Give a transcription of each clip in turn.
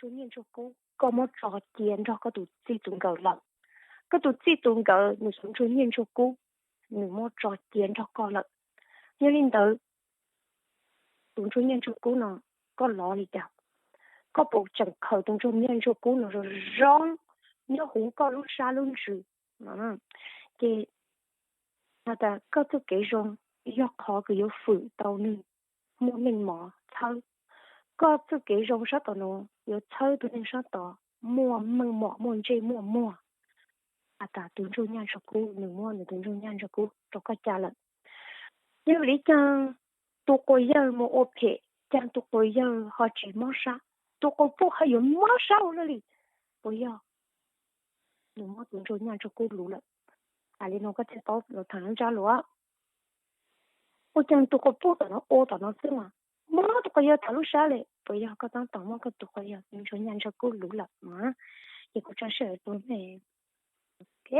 ntsuag nyiaj ntsuag kub koj muab tso cia nrog koj tus txij tus nkawm lawm. Koj tus txij tus nkawm nws tus ntsuag nyiaj ntsuag kub nws muab tso cia nrog koj lawm. Yog li ntawd, tus ntsuag nyiaj ntsuag kub no koj lov li cas? Koj puas tseem khaws tus ntsuag nyiaj ntsuag kub no zoo zoo nyob huv koj lub sab lub ntsws? Ces has tas koj txoj kev zoo yog qhov kws yuav fwm tau nws muaj meej mom txhawb. Koj txoj kev zoo sab tom no yuav txhawb tus neeg sab tod muaj meej mom muaj ntsej muaj muag. Has tas tus ntsuag nyiaj ntsuag kub nws muab nws tus ntsuag nyiaj ntsuag kub rau koj cia lawm. Yog vim li cas tus quas yawg mus ua phem, cas tus quas yawg ho tsis mob sab, tus quas puj ho yuav mob sab ua luaj li? Puas yog nws muab tus ntsuag nyiaj ntsuag kub luv lawm? Hais li no koj thiaj paub lus tham lub ntsab lus. Ua cas tus quas puj tom no ua tom no xwb mas mob tus quas yawg tom lub sab li? Puas yog koj tab tom muab koj tus quas yawg tus ntsuag nyiaj ntsuag kub luv lawm mas? Ces kuv tso sij hawm rau nej. Ok,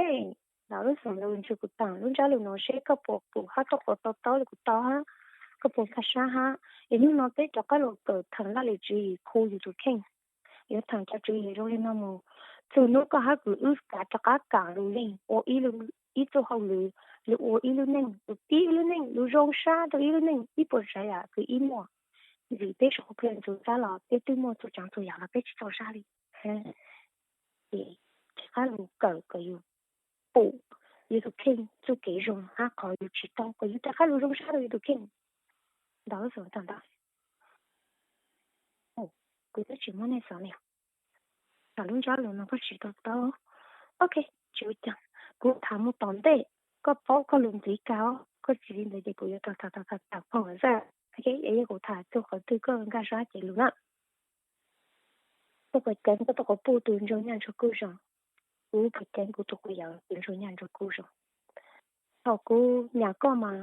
los lub xeem lus ntshe kuv tham lub ntsab lus no seb koj puas pum hab koj puas to taub li kuv to hab, koj puas nkag sab hab. Es hnub no peb rov qab los kawm tham laj lim tswv yim khu yus tus kheej. Yuav tham cov tswv yim zoo li no mus, txhua hnub koj hab kws wb kav rov qab kam lus leej ua ib txoj hauj lwm, lus ua ib lub neej, lus pib ib lub neej, lus zoo sab rau ib lub neej, ib puas tsav yam kws ib muaj. Vim peb suav qhuab plig ntxuv xab los peb twb muaj txhua tsav txhua yam los peb tsis tso sab li. Ces rov qab los kawm kom yus pum yus tus kheej txuj kev zoo hab qhov yus tsis tau kom yus rov qab los zoo sab rau yus tus kheej. Ntawd xwb tag ntawd. Kuv twb tsis muab nej xav li. Tham lub ntsab lus no koj tsis to taub. Ok, tsis ua cas. Kuv tham mus tom ntej, koj paub koj lus ntxiv kag os, koj tsis li ntawd ces kuv yuav tham tham tham tham phoom xwb. Ok, es yog kuv tham txog qhov twg koj nkag sab ces lus na. Koj puas ceev koj tus quas puj tus ntsuag nyaj ntsuag kub zoo? Kuv puas ceev kuv tus quas yawm tus ntsuag nyaj ntsuag kub zoo? Thaum kuv nyam koj mas,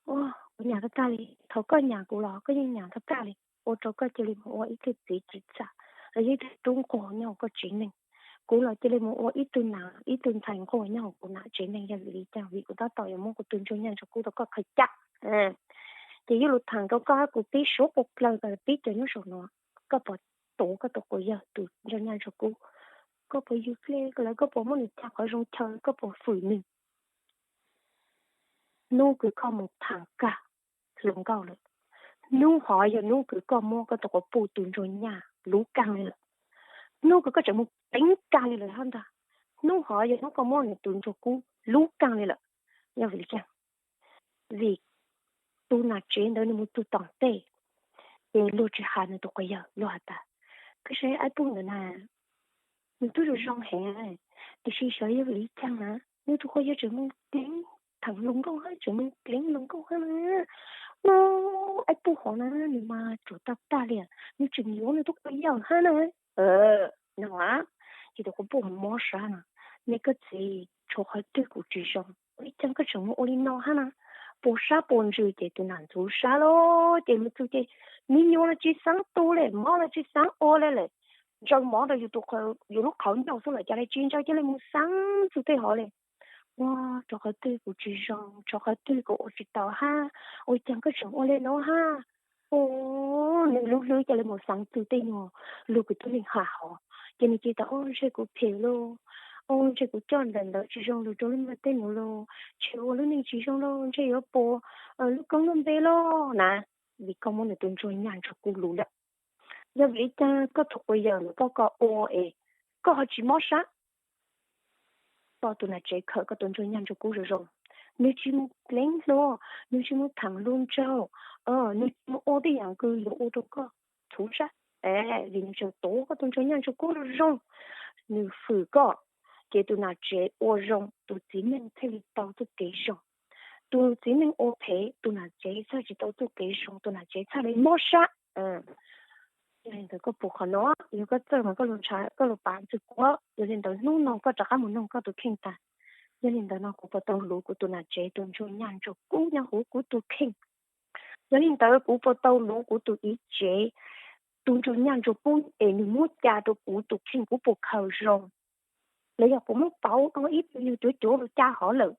kuv nyam tag tag li. Thaum koj nyam kuv los koj yeej nyam tag tag li, ua rau koj cia li mus ua ib tug txiv tsis txawj los yog ib tug tub nquag nyob hauv koj tsev neeg. Kuv los cia li mus ua ib tug nam ib tug ntxhais nquag nyob hauv kuv nam tsev neeg. Yog vim li cas? Vim kuv tab tom yuav muab kuv tus ntsuag nyaj ntsuag kub rau koj khaws caj. Ces yog lus tham rau koj hab kuv pib suav puas plawg ko pib cov nyob saum no. Koj puas tuav koj tus quas yawg tus ntsuag nyaj ntsuag kub? Koj puas yug hle lawm? Koj puas muab nws tsa qhov zoo chaw? Koj puas fwm nws? Hnub kws koj mus tham kag hluas nkauj lawm, hnub hov yog hnub kws koj muab koj tus quas puj tus ntsuag nyaj luv kag li lawm. Hnub kws koj tseem mus pleev kag li lawm hab ntag, hnub hov yog hnub koj muab nws tus ntsuag kub luv kag li lawm. Yog vim li cas? Vim tus nam tsev ntawd nws mus txug tom ntej, ces luag tsis has nws tus quas yawg, luag has tas, koj saib Aib Puj ntawd na, nws twb zoo zoo heev, tiam sis xyov yog vim li cas na, nws tus quas yawg tseem mus pleev tham hluas nkauj hab, tseem mus pleev hluas nkauj hab na. Aib Puj hov na, nws mas tsuas tag tag li, nws tseem yuav nws tus quas yawg hab na. No, ces tus quas puj mob sab no, nej koj txiv, tshuav qhov twg kuv tsis zoo, ua li cas koj tseem mus ua li no hab na? Puas sab puas ntsws ces tus nam ntxuv sab lawm ces mus txug ces me nyuam los tsis xaav tu li, mob los tsis xaav ua li lawm. Ntsaws mov rau yus lub qhov ncauj xwb los cas li tsis ntsaws, cia li mus xaav txug tej hov li. Ua, tshuav qhov twg kuv tsis zoo, tshuav qhov twg kuv ua tsis tau hab, ua cas koj tseem ua li no hab? Nws lub hlwb cia li mus xaav txug tej nyuag lug kws tub neeg has hov, ces nws cia li tas, o, ntshe kuv phem lauj, o, ntshe kuv coj ntawm ntawd tsis zoo lug rau lub ntiaj teb nuav lauj, ntshe ua lub neej tsis zoo lauj, ntshe yuav puas lub koob lub npe lauj na, vim koj muab nws tus ntsuag nyaj ntsuag kub luv lawm. Yog vim li cas koj tus quas yawm ntawm koj ko ua es koj ho tsis mob sab? Koj tus nam tsev khawm koj tus ntsuag nyaj ntsuag kub zoo zoo, nws tsis mus pleev hluas, nws tsis mus tham hluas nraug, nws tsis mus ua tej yam kws yuav ua rau koj txhuv sab, vim nws tseem tuav koj tus ntsuag nyaj ntsuag kub zoo zoo, nws fwm koj, ces tus nam tsev ua zoo tus txiv neej thiaj li tau txuj kev zoo. Tus txiv neej ua phem tus nam tsev txhaj tsis tau txuj kev zoo, tus nam tsev txhaj li mob sab. Yog li ntawd koj pum qhov no, yog koj txawj mas koj lug ntshaw koj lug pav ntxwg kuab. Yog li ntawd hnub no koj rov qab mus noog koj tus kheej tag. Yog li ntawd no kuv puas tau luv kuv tus nam tsev tus ntsuag nyaj ntsuag kub nyob huv kuv tus kheej? Yog li ntawd kuv puas tau luv kuv tus ib tsev tus ntsuag nyaj ntsuag kub es nws muab ca rau kuv tus kheej, kuv puas khaws zoo? Los yog kuv muab pauv ua ib tug nyuag cuav cuav lug ca hov lawm?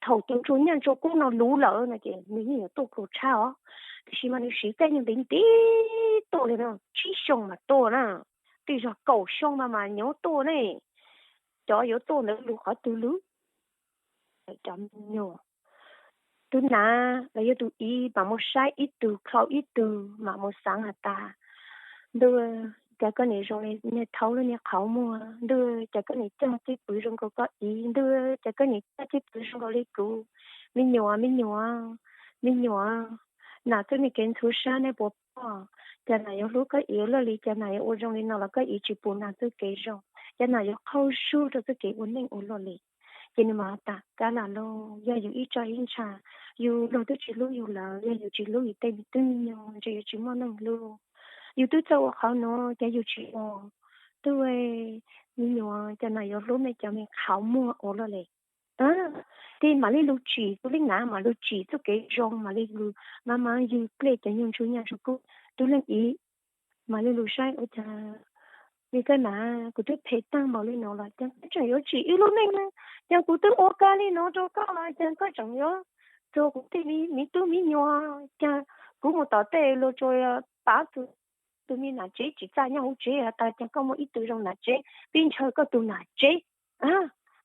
Thaum tus ntsuag nyaj ntsuag kub no luv lawm no ces nws yeej yuav tuaj pluas tshab os, tiam sis mas nws siv caij ntev ntev tuaj li no, tsib xyoo mas tuaj na. tej zaum kaum xyoo mas mas nyuam tuaj ne. Cov yuav tuaj ntawd lus qhov twg lub? Cov me nyuam, tus nam los yog tus iv mam mus saib ib tug kho ib tug, mam mus xaav has tas, ntuj, cas koj niam zoo li niag thaub lub niag qhov muag, ntuj, cas koj niam coj cwj pwm zoo nkaus koj iv, ntuj, cas koj niam coj cwj pwm zoo nkaus li kuv. Me nyuam, me nyuam, me nyuam, nam txoj niag kev ntxhuav sab nej puas pom? Cas nam yuav hlub koj iv luaj li, cas nam yuav ua zoo li no los koj iv tsis pum nam txoj kev zoo, cas nam yuav qaug zug rau txoj kev ua neej ua luaj li. Ces nws mam tas, kab lam lauj, yog yus ib tsob ib ntsha, yus luag twb tsis hlub yus lawm, yog yus tsis hlub yus tej me tub me nyuam ntshe yuav tsis muaj neeg hlub. Yus twb txawj ua qhov nuav cas yus tsis ua. Tub, me nyuam, cas nam yuav hlub nej cov me qhov muag ua luaj li. Ces mam li lug tsim, tus leej nam mam lug tsim txoj kev zoo, mam li lug, mam mam yws dlej cov nyuag ntsuag nyaj ntsuag kub. Tus leej iv mam li lug saib, ua cas li koj nam, kuv twb phem tag npaum li no los cas koj tseem yuav tsim wb lub neej na? Cas kuv twb ua kag li no rau koj los cas koj tseem yuav rau kuv tej me tub me nyuam? Cas kuv mus tom tej luag tsuas pav tus, tus me nam tsev tsim txaj nyob hauv tsev has tas cas koj muaj ib tug zoo nam tsev, pib ntshaw koj tus nam tsev.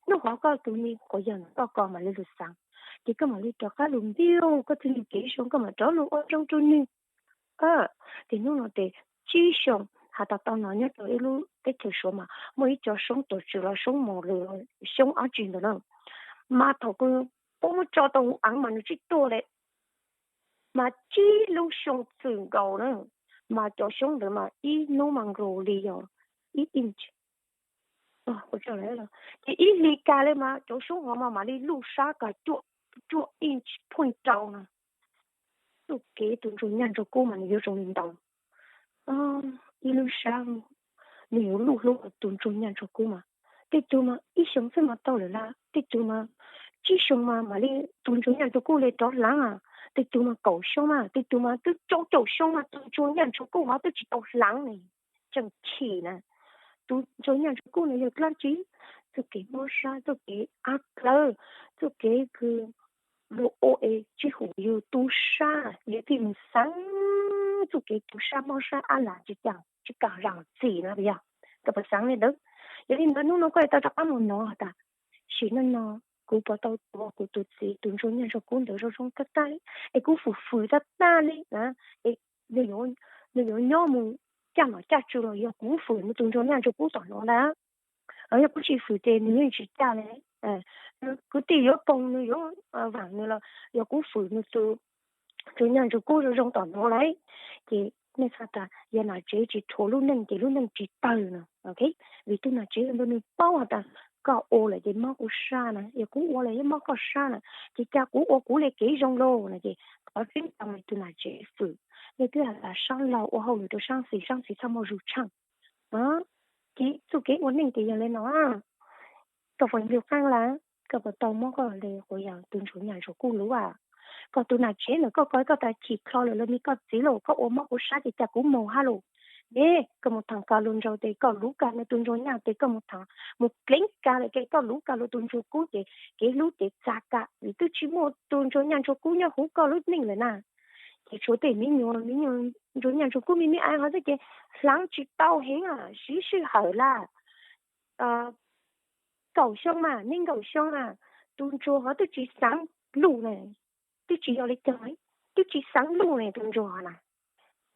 Hnub hov koj tus me quas yawg koj ko mam li lug xaav, ces koj mam li rov qab lug npiug koj txoj kev zoo, koj mam rov lug ua zoo rau nwg. Ces hnub no tes tsib xyoo has tas tau no nyob rau ib lub teb chaws Suav mas muaj ib co soob tuam tswm los soob mos lwm, soob ab tsi ntawd na, mas thaum kws puab muab tso tau hauv aav mas nws tsis tuaj li. Mas tsib lub xyoo txwm nkaus na, mas cov soob ntawd mas ib hnub mas nkaus li yog ib inch. Ces ib hlis kag li mas cov soob hov mas mam li luj sab kag cuaj inch pheej rau na. Txuj kev tus ntsuag nyaj ntsuag kub mas nws yuav zoo li ntawd. Ib lub sab nws yuav luj hlub tus ntsuag nyaj ntsuag kub mas, tej tug mas ib xyoo xwb mas tau lawm lawm, tej tug mas tsib xyoo mas mam li tus ntsuag nyaj ntsuag kub li rov hlaav, tej tug mas kaum xyoo mas, tej tug mas twb rau caum xyoo mas tus ntsuag nyaj ntsuag kub hov twb tsis tau hlaav ne. Tseem chim na, tus ntsuag nyaj ntsuag kub no yog dlaab tsi? Txuj kev mob sab, txuj kev ab dlawb, txuj kev kws luag ua es tsis hum yug tu sab, yug thiaj mus xaav txuj kev tu sab mob sab ab lam tsis kam, tsis kam zaam txim no yog. Koj puas xaav li ntawd? Yog li ntawd hnub no koj tau rov qab mus nov has tas, sim neej no kuv puas tau tuav kuv tus txiv tus ntsuag nyaj ntsuag kub ntawd zoo zoo tag tag li, es kuv fwm fwm tag tag li, nws yuav nyob mus caj nom caj tswv los yog kuv fwm nws tus ntsuag nyaj ntsuag kub tom nuav ntag. Yog kuv tsis fwm ces nws yeej tsis caj li. Kwv tij yuav poog nws yuav vaam nws los yog kuv fwm nws tus ntsuag nyaj ntsuag kub zoo zoo tom nuav lawm. Ces nej xav tas yog nam tsev tsis rhuav lub neej ces lub neej tsis tawg no. Vim tug nam tsev ntawd nws paub has tas koj ua lawm ces mob kuv sab na, yog kuv ua lawm yeej mob koj sab na, ces cas kuv ua kuv li kev zoo lauj no ces qhov tseeb tau li tus nam tsev fwm. Nej twb has tas saab laug ua hauj lwm rau saab xis, saab xis txhob muaj zug tshaaj. Ces txuj kev ua neej ces yog li no. Koj puas yug qaab lawm? Koj puas tau mob koj li quas yawg tus ntsuag nyaj ntsuag kub luv? Koj tus nam tsev ntawm koj ko koj tas chim dlhau lawm los me koj txiv lauj, koj ua mob kuv sab ces cas kuv moog hab lauj. Ne, koj mus thaam koj lug ntsaug tes koj luv kag nws tus ntsuag nyaj, tes koj mus thaam mus pleev kag lawm ces koj luv kag lug tus ntsuag kub ces kev hlub ces txag kag vim twb tsis muaj tus ntsuag nyaj ntsuag kub nyob huv koj lub neej lawm na. Ces tshuav tej me nyuam, me nyuam ntsuag nyaj ntsuag kub me me ais hov xwb ces hlaav tsis tau heev, siv sij hawm lawm. Kaum xyoo mas, nees nkaum xyoo na, tus ntsuag hov twb tsis xaav luj ne, twb tsis yog li cas, twb tsis xaav luj ne tus ntsuag hov na.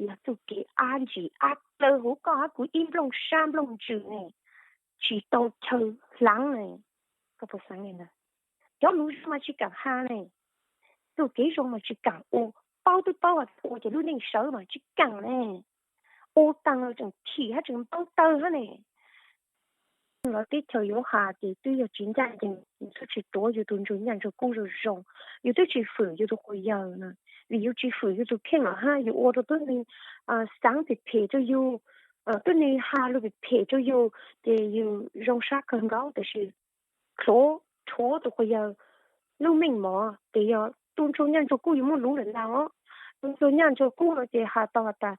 Yog txuj kev ab ntsis ab dlawb huv koj hab kuv ib nplooj sab nplooj ntsws ne, tsis tau chaw hlaav ne. Koj puas xaav li ntawd? Cov lus zoo mas tsis kaam has ne, txuj kev zoo mas tsis kaam ua, paub twb paub has ua ces lub neej sawv mas tsis kaam ne, ua taag los tseem chim hab tseem npau taws hab ne. Lawv teb chaws yuav has ces twb yog tsis ncaj ncees, yus twb tsis tuav yus tus ntsuag nyaj ntsuag kub zoo zoo, yus twb tsis fwm yus tus quas yawg na, vim yus tsis fwm yus tus kheej los hab yus ua rau tuab neeg xaav phem phem rau yus, tuab neeg has lus phem phem rau yus ces yus zoo sab kawg nkaus. Tab sis rhuav, rhuav tus quas yawg lub meej mom ces yog tus ntsuag nyaj ntsuag kub yuav muab luv lawm ntag. Tus ntsuag nyaj ntsuag kub no ces has tau has tas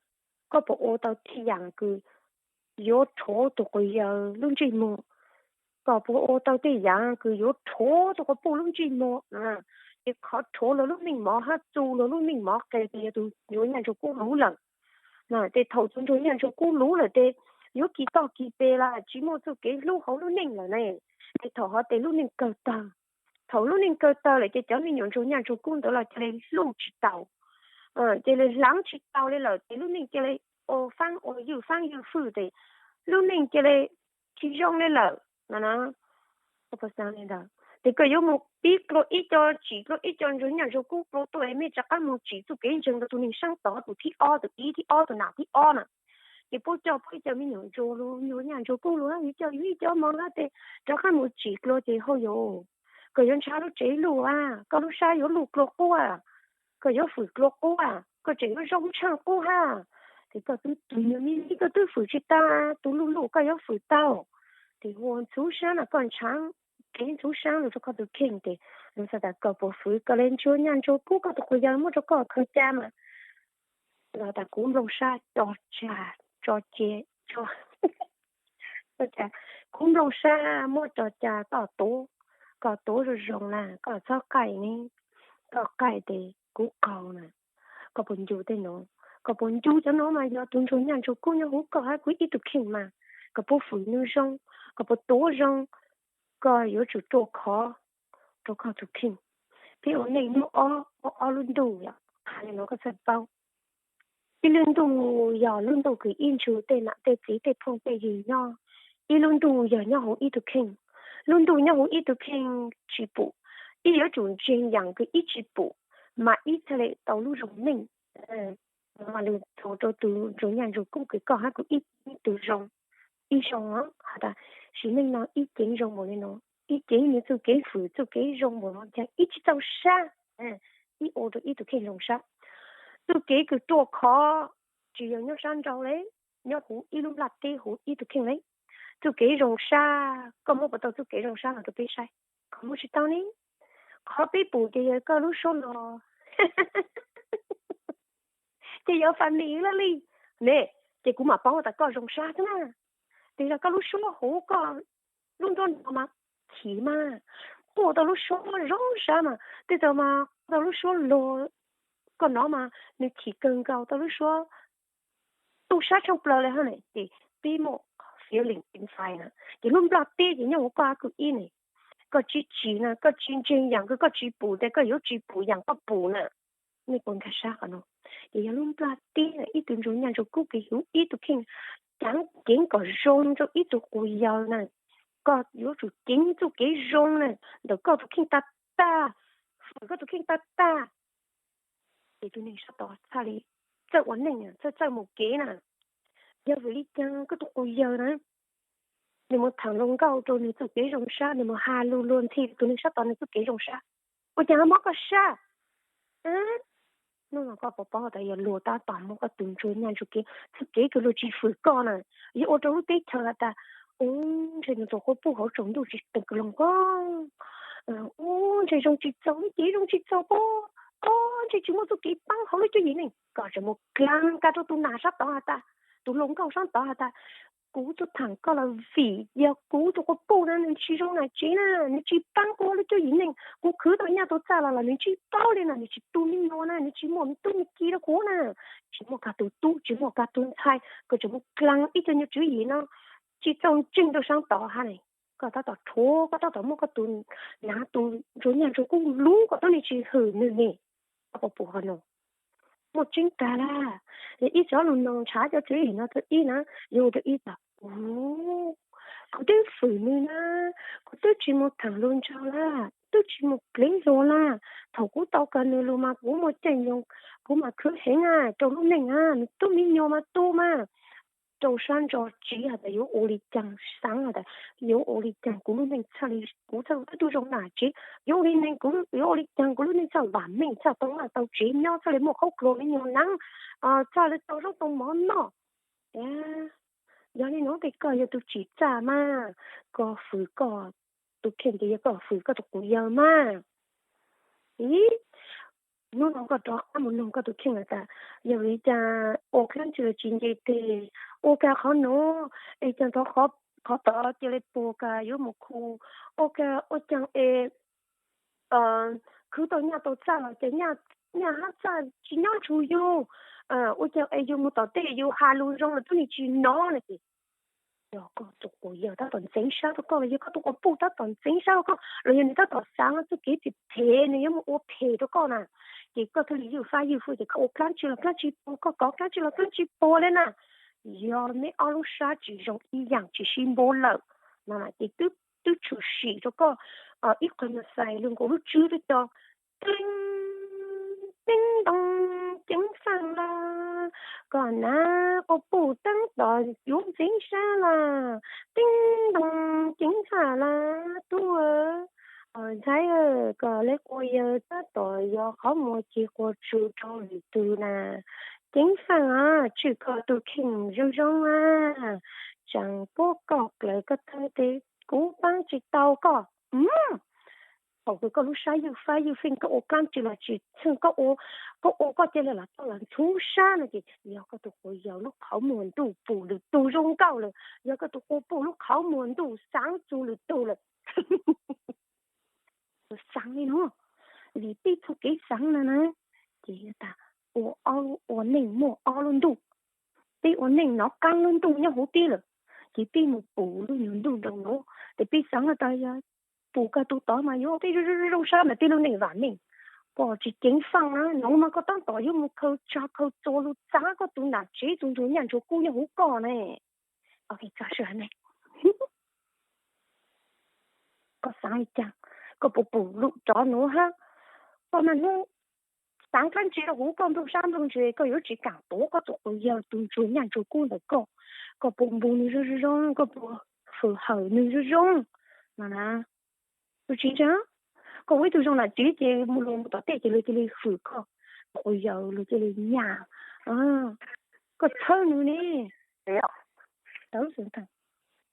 koj puas ua tau tej yaam kws yuav rhuav tus quas yawg lub ntsej muag, koj puas ua tau tej yaam kws yuav rhuav tus quas puj lub ntsej muag, ces qhov rhuav luag lub meej mom hab txu luag lub meej mom qe ces yog tus ntsuag nyaj ntsuag kub luv lawm. Ces thaum tus ntsuag nyaj ntsuag kub luv lawm ces yuav kis toj kis pes los tsis muaj txuj kev hlub hauv lub neej lawm ne. Ces thaum hov tes lub neej kawg tawg, thaum lub neej kawg tawg lawm ces cov me nyuam ntsuag nyaj ntsuag kub ntawd los cia li hlub tsis tau, cia li hlub tsis tau li lawm ces lub neej cia li ua faab ua ywj faab ywj fwj ces lub neej cia li tsis zoo li lawm no. Ces koj yuav mus pib dlua ib co, tsim dlua ib co ntsuag nyaj ntsuag kub dlua tuaj, mej rov qab mus tsim txuj kev ntseeg rau tus neeg saab tod, tus thib ob, tus ib thib ob, tus nam thib ob na. Ces puab coj puab ib co me nyuam ntsuag, ntsuag nyaj ntsuag kub lug, yuav coj yuav ib co moog hab tes rov qab mus tsim dlua ces hauj yus, koj yuav ntshaw lub tsev luj a, koj lub sab yuav luj dlua qub a, koj yuav fwm dlua qub a, koj tseem yuav zoo tshaaj qub hab. Ces koj twb tus nyuag me me koj twb fwm tsis tau, tus luj luj koj yuav fwm tau. Ces ua ntxhuv sab no koj ntshaw kev ntxhuv sab lug rau koj tus kheej ces lug xav tas koj puas fwm koj le ntsuag nyaj ntsuag kub, koj tus quas yawg muab rau koj khaws ca mas. Los tas kuv nplooj sab tso tsag tso ce, kuv nplooj sab muab tso ca koj tuav, koj tuav zoo zoo na, koj txhob qaij ne, koj qaij tes kuv qaug na. Koj puas ncu tej nuav? Koj puas ncu cov nuav mas yog tus ntsuag nyaj ntsuag kub nyob huv koj hab kuv ib tug kheej mas. Koj puas fwm nws zoo, koj puas tuav zoo, koj yuav tsum ruaj khov rau koj tus kheej. Peb ua neej muaj ob, muaj ob lub ntuj yom, has le nuav koj txhaj paub. Ib lub ntuj yog lub ntuj kws ib ntsuj tej nam tej txiv tej phooj tej ywg nyob, ib lub ntuj yog nyob huv ib tug kheej. Lub ntuj nyob huv ib tug kheej tsis pum, ib yuav tsum ntseeg yaam kws ib tsis pum mas ib txhaj le tau lub zoo neej. Mas lug txhua rau tus ntsuag nyaj ntsuag kub kws koj hab kuv ib tug zoo, ib zoo has tas sim neej no ib ceev zoo npaum le nuav, ib ceev nws txuj kev fwm txuj kev zoo npaum nuav cas ib tsis txaus sab, ib ua rau ib tug kheej zoo sab. Txuj kev kws ruaj khov tsis yog nyob sab nraud le, nyob huv ib lub nplaj teb huv ib tug kheej le. Txuj kev zoo sab, koj muab puas tau txuj kev zoo sab no rau peb saib? Koj muab tsis tau ne. Qhov peb pum ces yog koj lub suab los, ces yog family laj li ne, ces kuv mam paub tas koj zoo sab xwb na. Ces yog koj lub suab huv koj lub nruab no mas chim mas, quaj tau lub suab zoo sab mas, tej txawm mas quaj tau lub suab luag, koj nov mas nws chim kawg nkaus tau lub suab tu sab tshaaj plaws le hab na. Ces peb muaj feeling inside na, ces lub nplaj teb ces nyob huv koj hab kuv ib ne. Koj tsis chim na, koj tsis ntseeg yaam kws koj tsis pum tes koj yuav tsis pum yaam koj pum na. Nej puas nkag sab qhov no? Ces yog lub nplaj teb na, ib tug ntsuag nyaj ntsuag kub kws huv ib tug kheej, ceev keev kom zoo rau ib tug quas yawg na, koj yuav tsum ceev txuj kev zoo na ntawm koj tus kheej tag tag, fwm koj tus kheej tag tag. Ces tus neeg sab tod txhaj li txawj ua neej, txawj txawj mus kev na. Yog vim li caag koj tus quas yawg na, nws mus thaam luag nkauj rau nws txuj kev zoo sab, nws mus has lug luag ntxhi tus neeg sab tod nws txuj kev zoo sab, ua caag mob koj sab? Hnub no koj puas paub tas yog luag tab tom muab koj tus ntsuag nyaj ntsuag kev, txuj kev kws luag tsis fwm koj na, yuav ua rau lub teb chaws has tas, u, ntshe nws tus quas puj hauv tsaus ntuj tsis teem kws luag nkauj, u, ntshe zoo tsis txaus, lub cev zoo tsis txaus pob, o, ntshe tsis muaj txuj kev paab hauv lub cuab yim neej. Koj tseem mus dlaag kag rau tus nam sab tod has tas, tus hluas nkauj sab tod has tas, kuv tub thaam koj los vim yog kuv tus quas puj na nws tsis zoo nam tsev na, nws tsis paab kuv lub cuab yim neej, kuv khwv tau nyaj tau txaj los los nws tsis paub li na, nws tsis tu me nyuam na, nws tsis muaj me tub me ki rau kuv na, tsis muaj kag tus tub tsis muaj kag tus ntxhais. Koj tseem mus dlaag ib co nyuag tswv yim no tsis txaus ntseeg rau sab tod hab ne. Koj tab tom rhuav, koj tab tom muab koj tus nam tus ntsuag nyaj ntsuag kub lub kom tub neeg tsis hwm nws ne. Koj puas pum qhov no? Muaj tseeb kag lawm. Yog ib tsob lus noog ntshav cov tswv yim no txog ib na, yuav ua rau ib tas, u, kuv twb fwm nws na, kuv twb tsis mus thaam luag ntsaug lawm, twb tsis mus pleev luag lawm. Thaum kuv tau kag nws lug mas kuv muaj caij nyoog, kuv mas khwv heev rau lub neej na, nws tub me nyuam mas tu mas. Rau sab ntso tsiv has tas yuav ua li caag, xaav has tas yuav ua li caag kuv lub neej txhaj li, kuv txhaj li tub zoo nam tsev, yuav ua li neeg kuv, yuav ua li caag kuv lub neej txhaj vam meej, txhaj tau vaj tau tsev nyob, txhaj li muaj khaub dluag me nyuam neev, txhaj li tau zaub tau mov noj. Yog li no tes koj yog tus tsim txaj mas, koj fwm koj tus kheej ces yog koj fwm koj tus quas yawg mas. Ib, hnub no koj rov qab mus noog koj tus kheej has tas, yog vim li cas ua khaub ncaws tsis nce teg, ua kag qhov no es caag rov qhov tod cia li puag kag yuav mus khu, ua kag ua caag es khwv tau nyaj tau txaj los ces nyaj hab txaj tsis nyob nrug yug, ua caag es yug mus tom tej yug has lug zoo los tub neeg tsis nov no ces yog koj tus quas yawg tab tom ntxeev sab rau koj los yog koj tus quas puj tab tom ntxeev sab rau koj los yog nws tab tom xaav txuj kev phem phem nws yuav mus ua phem rau koj na, ces koj thiaj li ywj fab ywj fwj ces koj ua dlaab tsi los dlaab tsi puas, koj kov dlaab tsi los dlaab tsi puas le na. Yog neb ob lub sab tsis zoo ib yaam tsis sib npaub lawm no ces twb tshwm sim rau koj ib qho nyuag xais lug nkaus lub tswb tuaj co, teeb, teeb ntoo, ceev faaj las, koj na, quas puj tab tom yuav ntxeev sab las, teeb ntoo, ceev faaj las tub, ntxhais, koj le quas yawg tab tom yog qhov muag ci quas tsu rau lwm tug na, ceev faaj os, tswj koj tus kheej zoo zoo a, tsaam puab koj dlawg koj tawg tes kuv paab tsis tau koj. Thaum kws koj lub sab ywj fab ywj feej koj ua dlaab tsi los tsis txheej, koj ua, koj ua koj ca le los tau los ntxhuv sab no ces yog koj tus quas yawg lub qhov muag ntuj pum lwm tug zoo nkauj lawm, yog koj tus quas puj lub qhov muag ntuj xaav txug lwm tug lawm. Xaav li no, vim peb txuj kev xaav na na, ces tas ua, ua neej muaj ob lub ntuj, peb ua neej nov qaab lub ntuj nyob huv peb lawm, ces peb mus pum lub nyuag ntuj nroo nuav, ces peb xaav tas yog pum koj tus tod mas yuav peb zoo zoo sab mas peb lub neej vam meej. Koj tsis ceev faaj na, nuav mas koj tab tom yuav mus khaws tsag khaws txuas lug txav koj tus nam tsev tus ntsuag nyaj ntsuag kub nyob huv koj ne. Ok, tso sij hawm ne, koj xaav li cas? Koj puas pum lub rov nuav hab? Koj mas hnub xaav dlaab tsi rau huv koj ntuj sab ntuj ntsws, koj yuav tsis kaam tuav koj tus quas yawg tus ntsuag nyaj ntsuag kub ntawm koj. Koj puas npug nws zoo zoo zoo, koj puas fwm hawm nws zoo zoo no na? Tus tsis ntseeg, koj ua ib tug zoo nam tsev ces mus luag mus tom tej ces luag cia li fwm koj tus quas yawg, luag cia li nyaj, koj txhawb nws ne.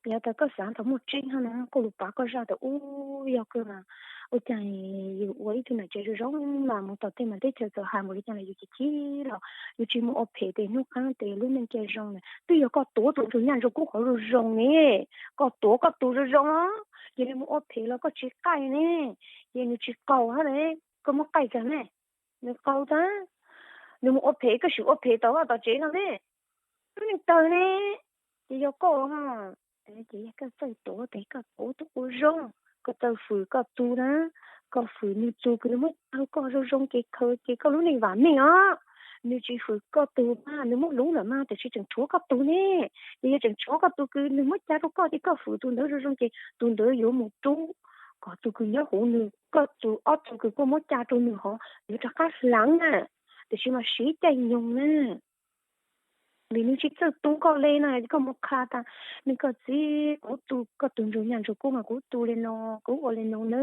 Yog tas koj xaav tas muaj tseeb hab na, koj lug pav koj zaj tas ub yog kawg mas, ua caag yus ua ib tug nam tsev zoo zoo mas mus tom tej mas teb chaws txawm has npaum li cas los yus chim chim los yus tsis mus ua phem tes hnub qaab tes lub neej ca zoo na. Twb yog koj tuav tus ntsuag nyaj ntsuag kub qhov zoo zoo ne, koj tuav koj tus zoo zoo, ces nws mus ua phem los koj tsis qaij ne, ces nws tsis qaug hab ne, koj muab qaij kag ne, nws qaug tag, nws mus ua phem koj sim ua phem tau tom tsev no ne, lub neej tawg ne, ces yog koj ces yog koj txawj tuav tes koj tuav tus quas zoo, koj txawj fwm koj tus na, koj fwm nws tus kws nws muab ca rau koj zoo zoo ces khaws ces koj lub neej vam meej os. Nws tsis fwm koj tus mas nws muab luv lawm mas tam sis tseem tshuav koj tus ne, ces yog tseem tshuav koj tus kws nws muab ca rau koj ces koj fwm tus ntawd zoo zoo ces tus ntawd yuav mus rub kom tus kws nyob huv nws, koj tus ob tug kws koj muab ca rau nws hov yuav rov qab hlaav na, tiam sis mas siv caij nyoog na. Vim nws tsis txawj tu koj le no, koj mus qha tas, me koj txiv, kuv tu koj tus ntsuag nyaj ntsuag kub mas kuv tu le no, kuv ua le no na,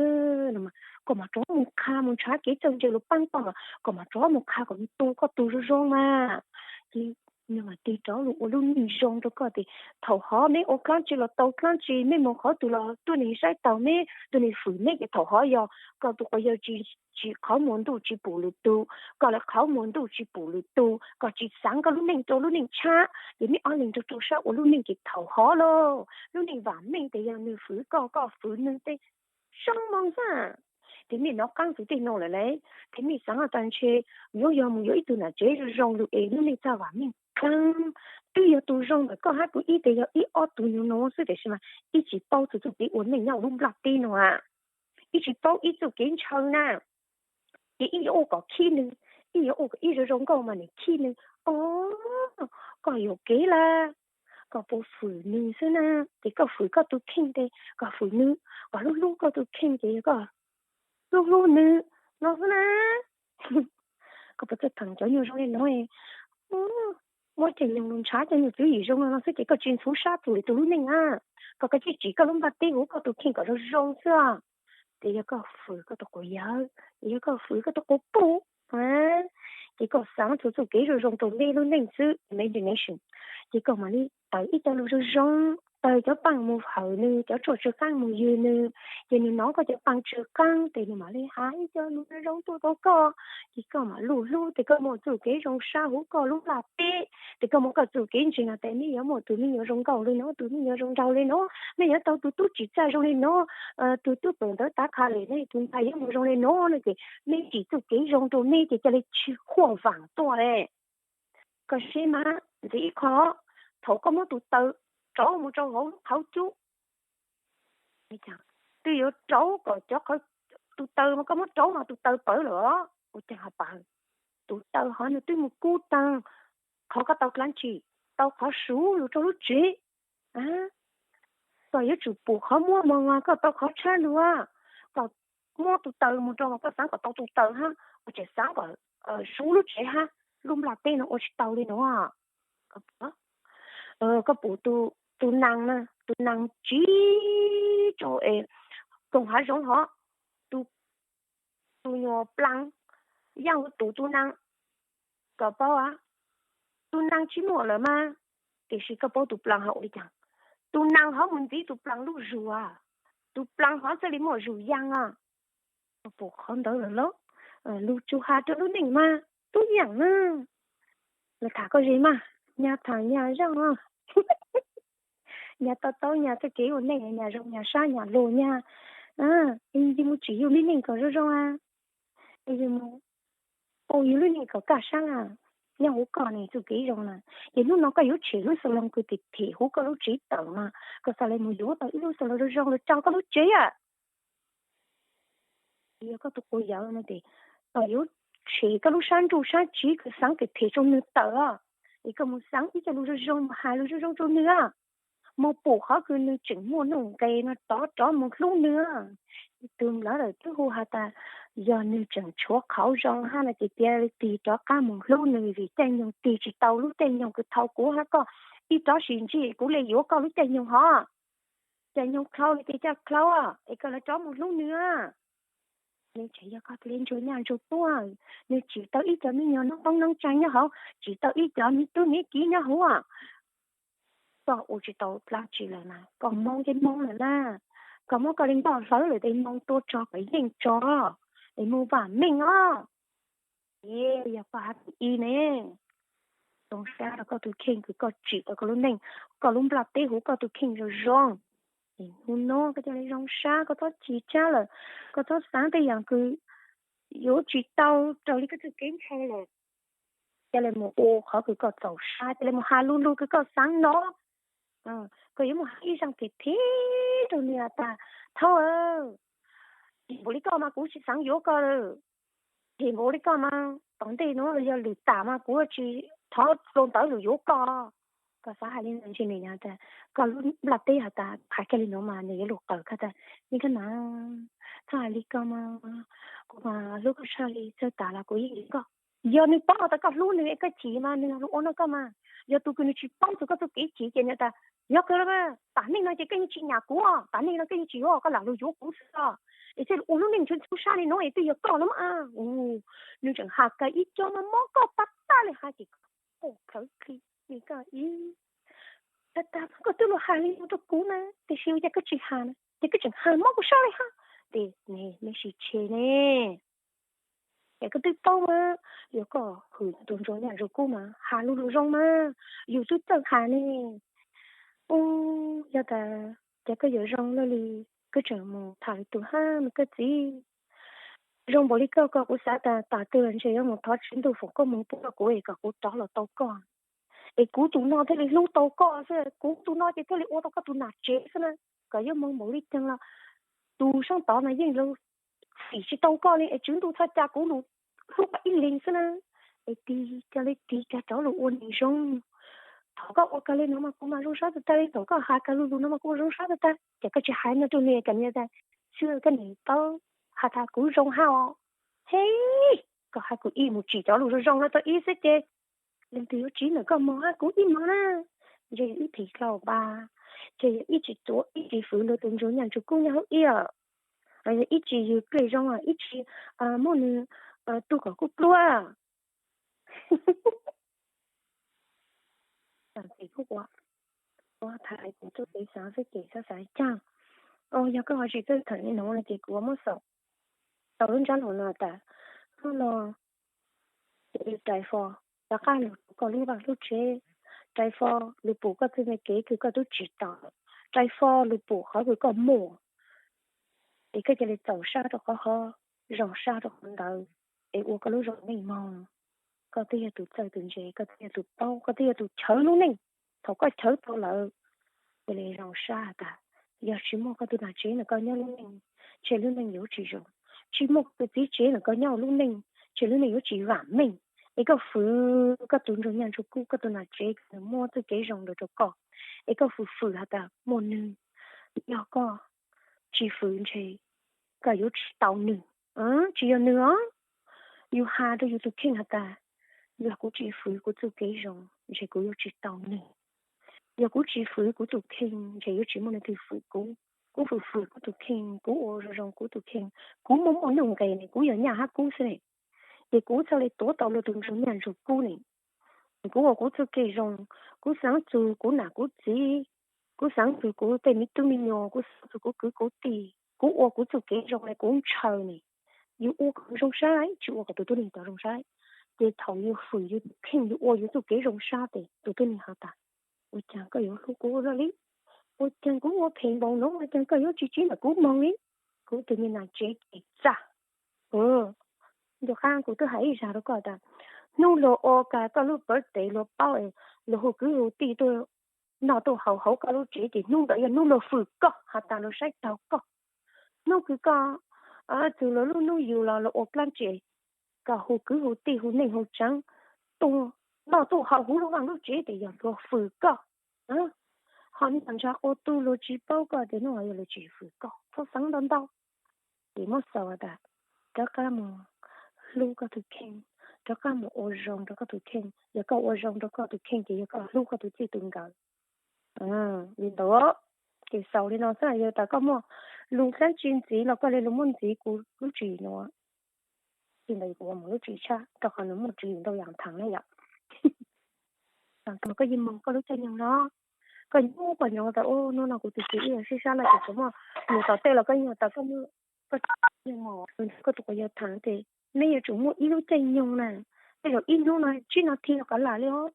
no mas koj mam rov mus qha mus nrhav kev txawj ntse lug paab koj mas koj mam rov mus qha kom nws tu koj tus zoo zoo mas. Ces nws mam tig rov lug ua lub neej zoo rau koj tias thaum hov meb ua dlaab tsi los tau dlaab tsi, meb mus qhov twg los tuab neeg saib taus meb, tuab neeg fwm meb ces thaum hov yog koj tus quas yawg tsis, tsis qhov muag ntuj tsis pum lwm tus, koj lawv qhov muag ntuj tsis pum lwm tus, koj tsis xaav koj lub neej rau lub neej tshab ces meb ob leeg rau rau sab ua lub neej ces thaum hov lauj. Lub neej vam meej tes yog nws fwm koj, koj fwm nws tes zoo moog xwb. Tes mej nov qaab txug tej no lawm le, tes mej xaav tas ntshe yuav yog mus yuav ib tug nam tsev zoo zoo lug es lub neej txaj vam meej kawg. Twb yog tus zoo ntawm koj hab kuv ib tes yog ib ob tug nyuag no xwb tiam sis mas ib tsis paub txug txuj kev ua neej nyob lub nplaj teb no a, ib tsis paub ib txuj kev ntshaw na. Ces ib yuav ua kom khib nws, ib yuav ua kom ib zoo zoo nkauj mas nws khib nws. O, koj yuam kev lawm, koj puas fwm nws xwb na. Ces koj fwm koj tus kheej tes koj fwm nws, koj hlub hlub koj tus kheej ces yog koj hlub hlub nws no xwb na. Koj puas txawj pheem cov nyuag zoo li no, muab caij nyoog lug nrhav cov nyuag tswv yim zoo no xwb ces koj tsis ntxhuv sab txug lwm tus lub neej na. Koj kav tsij tsim koj lub nplaj teb huv koj tus kheej kom zoo zoo xwb. Ces yog koj fwm koj tus quas yawg, ces yog koj fwm koj tus quas puj, ces koj xaav txug txuj kev zoo zoo rau meb lub neej xwb, imagination. Ces koj mam li tawm ib co lug zoo zoo, tawm cov paaj mus hawm nws, cov tshuaj tsw qaab mus ywg nws, ces nws nov koj cov paaj tsw qaab tes nws mam li has ib co lug zoo zoo tuaj rau koj. Ces koj mam lug hlub tes koj muaj txuj kev zoo sab huv koj lub nplaj teb, tes koj muaj koj txuj kev ntseeg no tes meb yuav muaj tus me nyuam zoo nkauj li no, tus me nyuam zoo nraug li no, meb yuav tau tus tub tsim txaj zoo li no, tus tub pem ntawd tav qha lem ne, tus ntxhais yuav mus zoo li no no ces meb tsim txuj kev zoo rau meb ces ca le tsis huaj vaam tuaj le. Koj saib mas ntxiv ib qho, thaum koj muab tus taw rauv mus rau hauv lub qhov cub. Twb yuav rauv kom cov, tus taws mas koj muab rauv mas tus taws pawv lawm. Ua cas ho pawv? Tus taws hov nws twb mus kub tag qhov koj tau dlaab tsi, tau qhov suv lug rau lub tsev. Koj yuav tsum pum qhov muab mog, koj tau qhov tshab lug, koj muab tus taws mus rau mas koj xaav kom tau tus taws hab, ua tseem xaav kom suv lub tsev hab, lub nplaj teb no ua tsis tau li no. Koj pum tus naas, tus naas tsiv rau es koog hav zoov hov, tus nyuas plaas yaaj ua tus tus naas. Koj paub a, tus naas tsis muaj lawm mas, tiam sis koj paub tus plaas hov ua li cas? Tus naas hov mus ntxiv tus plaas lub zug, tus plaas hov thiaj li muaj zug yaaj os. Koj pum qhov ntawd lawm los? Lug tsuas has rau lub neej mas tub yaam na. Lawv tham koj ze mas, nyag tham nyag zaj, nyag to taub nyag txuj kev ua neej, nyag zoo nyag sab nyag luag nyag. Yus mus tsim yus lub neej kom zoo zoo a, yus mus ua yus lub neej kom kaj sab a. Nyob huv koj ne txuj kev zoo na, ces hnub no koj yuav tshem lub xav loo kws them them huv koj lub tsev tawm mas koj xav le mus yuav tau ib lub xav loo zoo zoo los tso koj lub tsev a. Yog koj tus quas yawg no ces koj yuav tshem koj lub sab ntsuj sab tsiv kws xaav them them rau nwg tawm os, es koj mus xaav ib co lus zoo zoo, mus has lus zoo zoo rau nwg a. Mus pum qhov kws nwg tseem muaj nuj nqes no rov rov mus hlub nwg. Ib tug nplawv lawm twb hu has tas yog nwg tseem tshuav qhov zoo hab no ces cia li tig rov qab mus hlub nwg, vim caij nyoog tig tsis tau lub caij nyoog kws thaum kuv hab koj ib rov sim ntsib kuv le yuav koj lub caij nyoog hov. Caij nyoog dlhau li ces caij dlhau es koj le rov mus hlub nwg. Nwg tseem yog koj tus le ntsuag nyaj ntsuag kub, nwg tsim tau ib co me nyuam noob qoob noob tsaag nyob hauv, tsim tau ib co me tub me kiv nyob hauv. Koj ua tsis tau dlaab tsi lawm na, koj moog ces moog lawm na. Koj muab koj le nkoj hlawv lawm tes moog tua tso kom yeej tso, es moog vam meej os. Yog koj hab tus ib ne, zoo sab rau koj tus kheej kws koj tsim tau koj lub neej, koj lub nplaj teb huv koj tus kheej zoo zoo. Es hnub no koj ca le zoo sab, koj txhob chim tsab lawm, koj txhob xaav tej yaam kws yuav tsis tau raws li koj txuj kev ntshaw lawm. Ca le mus ua qhov kws koj txaus sab, ca le mus has lug lug kws koj xaav no. Koj yuav mus has ib zaaj them them rau nwg has tas, thaub, npaum li koj mas kuv tsis xaav yuav koj lawm. Npaum li koj mas tom ntej nuav yog lwm tam mas kuv tsis thov dlua ntawv lug yuav koj. Koj xaav has li no ntshe nwg has tas, koj lub nplaj teb has tas, has kiag li nuav mas nwg yuav lug qawm koj tas, me koj na, txhob has li koj mas, kuv mas hlub koj tshaj li, txawj tas los kuv yeej yuav koj. Yog nwg paub tas koj hlub nwg es koj chim mas nwg lug ua no koj mas. Yog tus kws nwg tsis paub txug koj txuj kev chim ces nwg tas, yog kawg le, tam neej no ces koj yeej tsis nyam kuv, tam neej no koj yeej tsis yuav, koj lam lug yuav kuv xwb os. Es thiaj lug ua lub neej ntsuab ntsuab sab li no es twb yog koj no mas. Nwg tseem has kag ib co mas mob koj tag tag li hab ces koj khawv kli, koj ib tag tag koj twb lug has li no rau kuv na, tiam sis ua cas koj tsis has na, ces koj tseem has mob kuv sab li hab. Ces ne, mej sim tshe ne, ces koj twb paub mas, yog koj hwm tus ntsuag nyaj ntsuag kub mas has lug lug zoo mas, yus twb txawj has ne. Ub, yog tas ces koj yuav zoo lawm li, koj tseem mus tham lwm tus hab mas koj txiv. Zoo npaum li koj ko kuv xav tas tas twg los ntshe yuav mus thov tswv ntuj foom koob hmoov pub rau kuv es kom kuv rov los tau koj, es kuv tus no thiaj li hlub tau koj xwb, kuv tus no ces thiaj li ua tau koj tus nam tsev xwb na. Kom yuav moog npaum li caag los tus saab tod mas yeej lug fim tsis tau koj li, es tswv ntuj txhob ca kuv lug hlub koj ib leeg xwb na. Es tig kag li tig kag rov lug ua neeg zoo. Thaum koj ua kag li no mas kuv mas zoo sab tag tag li, thaum koj has kag lug lug no mas kuv zoo sab tag tag, ces koj tsis hais no rau nwg kom nwg tas, xwb koj niam paub has tas kuv zoo hab os. He, koj hab kuv ib mus tsim cov lus zoo zoo no rau ib xwb ces leej twg yuav tsiv ntawm koj mog hab kuv ib mog na. Ntshe yog ib phem dlhau npaj, ntshe yog ib tsis tuav ib tsis fwv luag tus ntsuag nyaj ntsuag kub nyob hauv ib, los yog ib tsis yug dlej zoo, ib tsis muab nws tu kom kub pluag. Tam sim kuv ua tham kuv txuj kev xaav xwb ces xav xav caag. Yog koj ho tsis txawj tham li nuav no ces kuv muab xaus tau lub ntsab lus no tas, hnub no ces rais fo rov qab lug rau koj lub vaj lub tsev, rais fo lug pum koj txuj kev kws koj tub tsim tau, rais fo lug pum qhov kws koj muaj, es koj ca le txaus sab rau qhov hov, zoo sab rau qhov ntawd, es ua koj lub zoo neej mog. Koj twb yog tus txawj tus ntse, koj twb yog tus paub, koj twb yog tus chawv lub neej. Thaum koj chawv tau lawm, Cia li zoo sab has tas, yog tsis muaj koj tus nam tsev ntawm koj nyob lub neej, ces lub neej yuav tsis zoo. Tsis muaj koj tus txiv tsev ntawm koj nyob lub neej, ces lub neej yuav tsis vam meej. Es koj fwm koj tus ntsuag nyaj ntsuag kub, koj tus nam tsev nws muaj txuj kev zoo ntawd rau koj, es koj fwm fwm has tas muaj nws, yog koj tsis fwm ntshe koj yuav tsis tau nws. Tsis yog nws os, yus has rau yus tus kheej has tas, yog kuv tsis fwm kuv txuj kev zoo, ntshe kuv yuav tsis tau nws. Yog kuv tsis fwm kuv tus kheej, ntshe yuav tsis muaj leej twg fwm kuv. Kuv fwm fwm kuv tus kheej, kuv ua zoo zoo kuv tus kheej, kuv muaj muaj nuj nqis ne, kuv yog nyaj hab kub xwb ne, ces kuv txhaj li tuav tau luag tus ntsuag nyaj ntsuag kub ne. Kuv ua kuv txuj kev zoo, kuv xaav txug kuv nam kuv txiv, kuv xaav txug kuv tej me tub me nyuam, kuv xaav txug kuv kwv kuv tij, kuv ua kuv txuj kev zoo ne, kuv ntshaw ne. Yus ua kom zoo sab, tsis ua kom tus tub neeg tod zoo sab. Ces thaum yus fwm yus tus kheej, yus ua yus txuj kev zoo sab ces tus tub neeg has tas, ua cas koj yuav hlub kuv luaj li? Ua cas kuv ua phem npaum no ua cas koj yuav tsis tsim ntawm kuv moog li? Kuv tus me nam tsev ces txaj. Ntu qab kuv twb hais ib zag rau koj tas, hnub luag ua kag koj lub birthday luag paub, luag hu kwv hu tij tuaj noj tuaj haus hauv koj lub tsev ces hnub ntawd yog hnub luag fwm koj has tas luag saib taug koj. Hnub kws koj txug luag lub hnub yug los luag ua plab tsev, koj hu kwv hu tij hu neej hu tsav tuaj noj tuaj haus huv luag lub tsev ces yog luag fwm koj. Ho nim no ntshai ua tug luag tsis paub koj ces hnub no yog luag tsis fwm koj, txhob xaav ntau ntau. Ces muab xaus tas, rov qab mus hlub koj tus kheej, rov qab mus ua zoo rau koj tus kheej. Yog koj ua zoo rau koj tus kheej ces yog koj hlub koj tus txij tus nkawm. Li ntawd, ces xaus li no xwb, yog tas koj muaj lus dlaab tsi ntxiv los koj li lug muab ntxiv kuv lub tswv yim no. Txij ntawd kuv ua mus lub tswv yim tshaj rau qhov nws muaj tswv yim ntau yam thaam na yom. Thaum koj yeej moog koj lub caij nyoog no, koj nyob koj nyob tas ua hnub no kuv tus txiv ib yam sib sab lawm ces kuv muaj mus tom tej los koj yeej tas koj muaj, koj yeej mus koj tus quas yawg thaam ces neb yuav tsum muaj ib lub caij nyoog na, tej zaum ib hnub no tsib no thi no qab lam li os.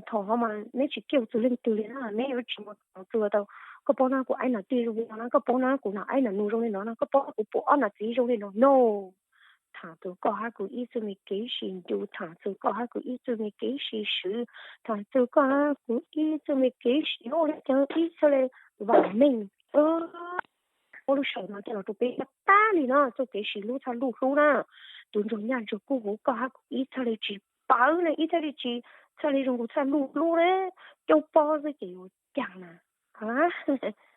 Thaum ho mas neb tsis kiaj txug leej twg li na, neb yuav tsis mus thaum txug tau, koj paub na kuv aib nam tij zoo li no na, koj paub na kuv nam aib nam nus zoo li no na, koj paub na kuv pum ob nam txiv zoo li no no. Thaam txug koj hab kuv ib txuj me kev sib ncu, thaam txug koj hab kuv ib txuj me kev sib swv, thaam txug koj hab kuv ib txuj me kev sib ua li cas ib txhaj li vam meej. Ua lub sij hawm no coj los rau peb tag li no, txuj kev sib hlub txhaj luj hlub na. Tus ntsuag nyaj ntsuag kub huv koj hab kuv ib txhaj li tsis pawv na, ib txhaj li tsis, txhaj li zoo nkaus txhaj luj hlub na. Coob pob xwb ces yuav caag na.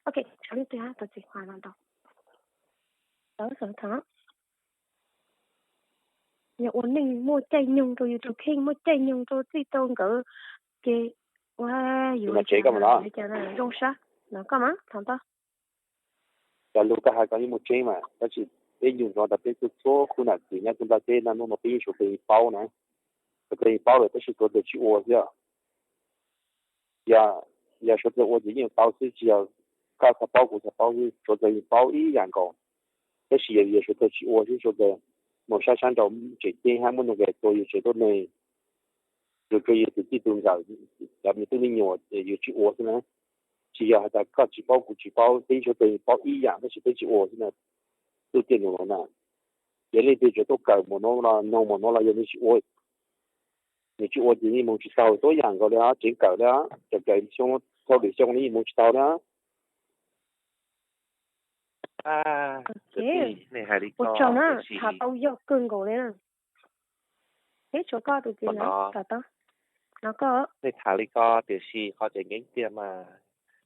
Ok, tshuav leej twg hab tau txiv qhua no ntau. Tau xav tham, yog ua neej muaj caij nyoog rau yus tus kheej, muaj caij nyoog rau txij rau nkawm, ces ua yus tsev koj mus no, zoo sab no koj mas tham tau. Cov lug koj has koj yeej muaj tseeb mas, tab sis peb ncu ntsoov tas peb txhua txhua khub nam txiv nyob txhua nplaj teb no hnub no peb yeej suav dlawg yeej paub na, suav dlawg yeej paub lawm tab sis suav dlawg tsis ua xwb. Yog, yog suav dlawg ua ces yeej tau xwb, tsis yog koj xav paub kuv xav paub xwb, suav dlawg yeej paub ib yam nkaus. Tab sis yog, yog suav dlawg tsis ua xwb, suav dlawg mus sab sab nraud tseem ceeb hab muaj nuj nqis tua yus tsev tuab neeg, yus tua yus tus txij tus nkawm, cov me tub me nyuam yus tsis ua xwb na. Tsis yog has tas koj tsis paub kuv tsis paub, peb suav dlawg paub ib yam tab sis peb tsis ua xwb na. Txuj tiaj num no na, yog leej twg tseem tuaj kawm mus no los noog mus no los yog nws tsis ua, nws tsis ua ces yeej moog tsis taug tuab yam nkaus li os, tseev kawm li os, tseem kawm xyoo, txhua lwm xyoo li yeej moog tsis taug li os. Ua tsaug na, tham tau yog kawg nkaus li na. Peb tshuav koj tus txiv na, tham tau. Nej tham li ko tiam sis qhov tseem ceeb tiag mas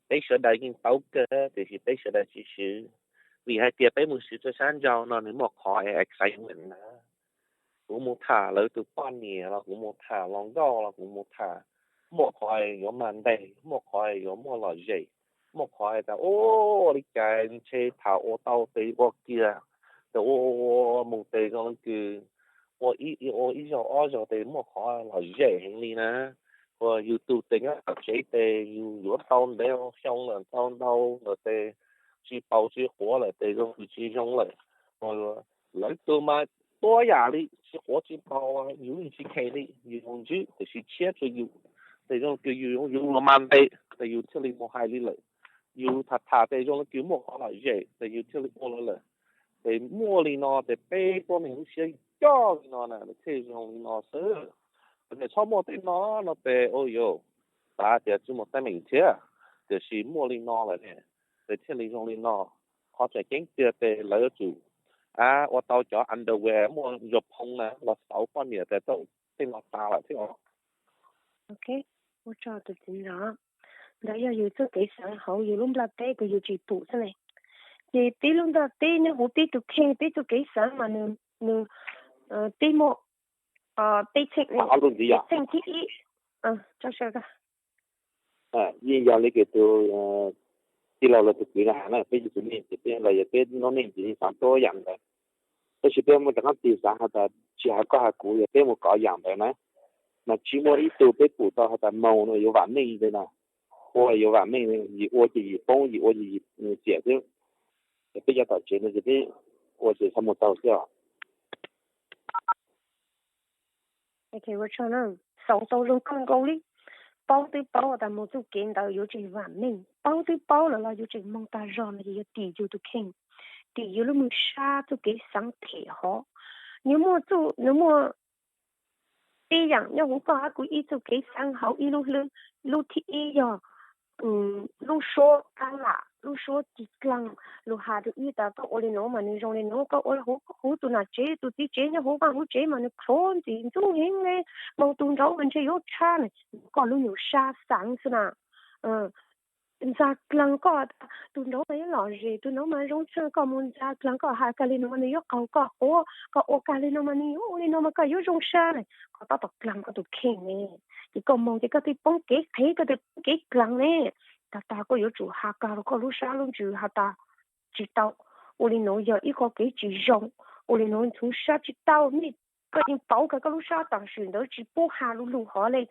peb sawv daws yeej paub kawg tiam sis peb sawv daws tsis swv, vim hais tias peb mus swv rau sab nraud no nws muaj qhov excitement na. Kuv mus tham lawv tus poj niam los kuv mus tham hluas nkauj los kuv mus tham, muaj qhov yuav mag ntes, muaj qhov yuav muaj lom zem, muaj qhov tas ua li cas ntshe tham ua tau tes ua kiag, tes ua ua mus tes zoo li kws ua ib zaug ob zaug tes muaj qhov lom zem heev li na. Ua yus tus tes nyob tom tsev tes yus yuav tau ntev xyoo lawm, tau ntau lawm tes tsis paus tsis quav lawm tes zoo kws tsis zoo lawm. Lawv tus mas tua yam li tsis quav tsis paus yus yeej tsis kheev li, yus mus ntsib tes sis tshiab rau yus, tes zoo kws yus yuav mag ntes tes yus thiaj li mus hais li lawm. Yus tham tham tes zoo li kws muaj qhov lom zem tes yus thiaj li ua lawm lawm. Tes muaj li no tes peb tuab neeg lub siab coj li no na thiaj zoo li no xwb. Tes txhob muaj tej no no tes ua yus xav tias tsis muaj teeb meem thiab. Tiam sis muaj li no lawm ne, ces thiaj li zoo li no. Qhov tseem ceeb tiag ces lawv yuav tsum, a, ua tau cov underwear muaj zog phoo na los xauv poj niam tes tau tej no tas lawm thiab os. Ua tsaug tus txiv ntxawm. Ntawd yog yus txoj kev xaav hauv yus lub nplaj teb kuj yus tsis pum xwb ne. Ces peb lub nplaj teb nyob huv peb tus kheej, peb txoj kev xaav mas nws, nws, peb muaj, peb txheej, txheej thib ib. Yeej yog li kws tus tij laug los tus kwv na has na, peb yuav tsum neej ces peb los yog peb noob neej ces yeej xaav tuab yaam ntawd. Tab sis peb muaj rov qaab tig xaav has tas tsis has koj has kuv, yog peb mus kov yaam ntawd na, mas tsis muaj ib tug peb pum tau has tas moog no yuav vaam meej li na. Ua yuav vaam meej, yim ua ces yim poob, yim ua ces yim xiam xwb. Ces peb cov tom tsev no ces peb ua ces txhob mus taug xwb os. Xaus tau zoo kawg nkaus li. Paub twb paub tas mus txuj kev ntawd yuav tseem vaam meej, paub twb paub lawm los yuav tseem moog tag zog no ces yog tim yus tus kheej, tim yus lub moog sab txuj kev xaav phem hov. Nws muaj, nws muaj peb yaam nyob huv koj hab kuv ib txuj kev xaav hauv ib lub hlwb. Lub thib ib yog lub suab tab lam, lub suab ci dlaag. Lug has rua wb tas koj ua li nuav mas nws zoo li nuav, koj ua huv tus nam tsev, tus txiv tsev nyob huv vaaj huv tsev mas nws plhuav ntxim ntxub heev le, moog tug nraud mas ntshe yuav tshab na. Koj lub nyuam sab xaav xwb na. Ntxag dlaag koj, tus nraud mas yuav lom zem, tus nraud mas zoo tshaj, koj mus ntxag dlaag koj has kag li no mas nws yuav qaug koj quav, koj ua kag li no mas nws yuav ua li no mas koj yuav zoo sab na. Koj tab tom dlaag koj tus kheej ne, ces koj moog ces koj thiaj poob kev qhev, koj thiaj poob kev dlaag ne. Tag tag koj yuav tsum has kag rua koj lub sab lub ntsws has tas tsis tau, ua li nuav yog ib qho kev tsis zoo, ua li nuav ntxhuv sab tsis tau. Mej, koj yeej pauv kag koj lub sab tam sim ntawd tsis pub has lu lug hov le.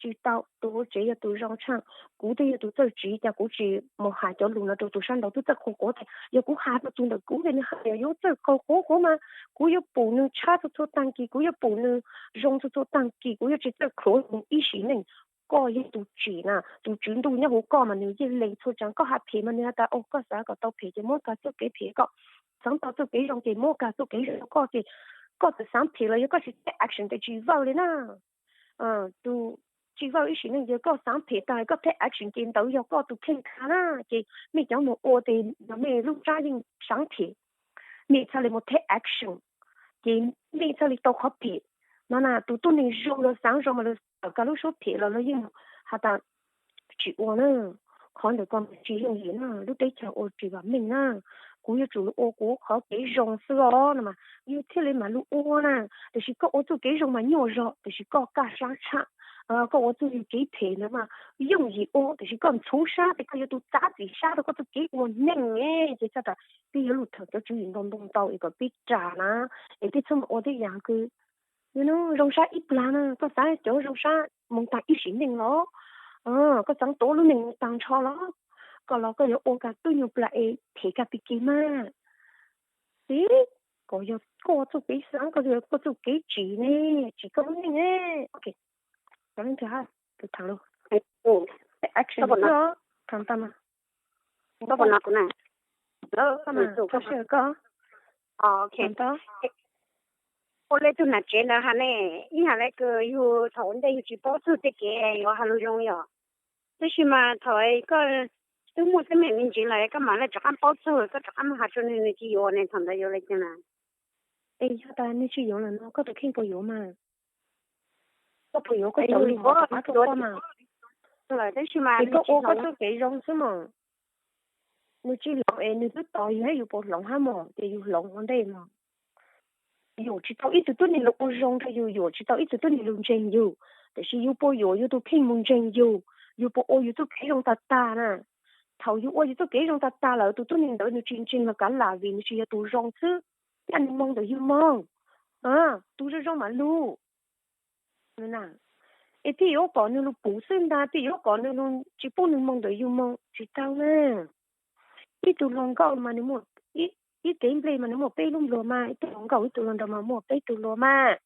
Tsis tau, tus huv tsev yog tus zoo tshaj, kuv twb yog tus txawj tsiv, cas kuv tsis mus has cov lug no rua tus sab nraud twb txawj qaug quav tas. Yog kuv has rua tus ntawm kuv tes nws has yog yuav txawj qaug quav quav mas kuv yuav pum nws tshab txhua txhua taag kis, kuv yuav pum nws zoo txhua txhua taag kis, kuv yuav tsis txawj plhuav nws ib sim neej. Koj yog tus tsim na, tus tswv ntuj nyob huv koj mas nws yeej lees txhua tsav. Koj has phem mas nws has tas, o, koj xav kom tau phem ces muab kag txuj kev phem koj, xaav tau txuj kev zoo ces muab kag txuj kev zoo rua koj ces koj txawm xaav phem los yog koj tsis take action tes tsis vawj li na. Tus tsis vawj ib sim neej ces koj xaav phem tag koj take action ces ntawd yog koj tus kheej tag na. Ces mej cov mus ua tes yog mej lub sab yeej xaav phem, mej txhaj le mus take action, ces mej txhaj le tau qhov phem. No na, tus tuab neeg zoo lawv xaav zoo mas lawv tawm kag lub suab phem los lawv yeej has tas tsis ua na. Qhov ntawm ko tsis yooj yim na, lub teb chaws ua tsis vam meej na. Kuv yuav tsum ua kuv qhov kev zoo xwb os no mas yus thiaj li mam lug ua na. Tiam sis koj ua txuj kev zoo mas nyuaj zog, tiam sis koj kaj sab tshaj. Koj ua txuj kev phem ntawd mas yooj yim ua, tiam sis koj ntxhuv sab tes koj yuav tus txav txim sab rua koj txuj kev ua neej. Ces txhaj tas peb yuav lug thov cov tswv yim ntau ntau ntau es kom peb ras na, es peb txhob mus ua tej yam kws zoo sab ib plag na. Koj xaav cov zoo sab moog taag ib sim neej los, koj xaav tuav lub neej moog taag nrho los, koj los koj yuav ua kag tub nyuag plag es phem kag pig kig mas. Tes kom yog koj txuj kev xaav, koj yog koj txuj kev tsim ne, tsim koj lub neej ne. Ok, cov leej twg hab tus thaam lug, action xwb os, thaam tau mas. Koj, koj, koj, ua le tug nam tsev ntawd has ne, ib hais le kws yug thaum ua ntej yug tsis paub txug tej kev yuav has lug zoo yom. Tab sis mas thaum koj twb muaj teeb meem me ntsis lawm koj mam le rov qaab paub txug, koj rov qaab has rua nwg, nwg tsis yuav ne, thaum ntawd yuav le caag na? Es yog tas nwg tsis yuav lawm no koj tus kheej puas yuav mas? Koj puas yuav koj cov lug rov qab rua koj mas? Tab sis mas es koj ua koj txuj kev zoo xwb mas. Nwg tsis hloov es nwg twb tos yug hab, yug puas hloov hab mog? Ces yug hloov ua ntej mog. Yuam tsis tau ib tug tuab neeg lug ua zoo rua yug, yuam tsis tau ib tug tuab neeg lug ntseeg yug. Tab sis yug puas yuam yug tus kheej mus ntseeg yug? Yug puas ua yug txuj kev zoo tag tag na? Thaum yug ua yug txuj kev zoo tag tag lawm, tus tuab neeg ntawd nwg tsis ntseeg los kav lam vim nwg tsis yog tus zoo xwb. Caj nwg moog ntawm yug moog, tus zoo zoo mam lug. Es peb yuav kom nwg lug pum xwb ntag, peb yuav kom nwg lug tsis pub nwg moog ntawm yug moog tsis tau na. Ib tug hluas nkauj mas nws muaj ib kev nplej mas nws muaj peb lub npluag mas, ib tug hluas nkauj ib tug hluas nraug mas muaj peb tug hluas mas.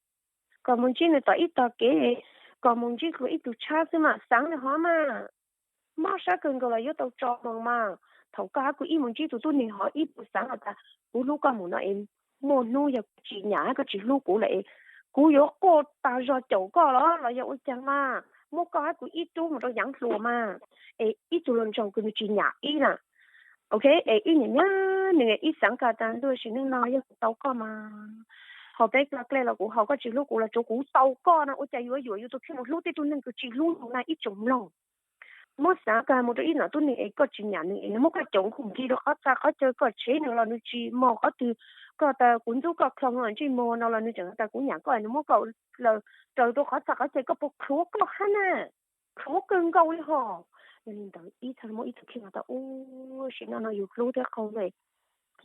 Kom mus ntsib nws tom ib tog kev, kom mus ntsib dlua ib tug tshab xwb mas xaav le hov mas. Mob sab kawg nkaus los yuav tau tso moog mas. Thaum koj hab kuv ib mus ntsib tus tuab neeg hov ib puas xaav has tas kuv hlub koj mus no es muaj hnub yog koj tsis nyam koj tsis hlub kuv lawm es kuv yuav quaj tag zog caum koj los los yog ua caag mas. muab koj hab kuv ib tug mus rau yaav hluas mas, es ib tug luag ntsoog kws nws tsis nyam ib na. Ok, es ib nyam nyam nws ib xaav kag tas ntuj sim neej no yog kuv tau koj mas haus peb kag dlej los kuv haus, koj tsis hlub kuv los tsuav kuv tau koj na, ua cas yuav yuam yus tus kheej mus hlub tej tug neeg kws tsis hlub yus na ib tsoom mloog. Muab xaav kag mus rau ib nom tub neeg es koj tsis nyam nws es nws muab koj coj nqus nqi rau qhov txha qhov chaw, koj tshev nws los nws tsis mos qhov twg, koj tas kuv ntxub koj khloo los ntsej muag no los nws tseem tas kuv nyam koj, nws muab koj laws raws rau qhov txha qhov chaw, koj puas dhuav koj hab na? Dhuav kawg nkaus li hos. Yog li ntawd ib txha muab ib tug kheej tas ua sim neej no yus hlub thiab qaug npe,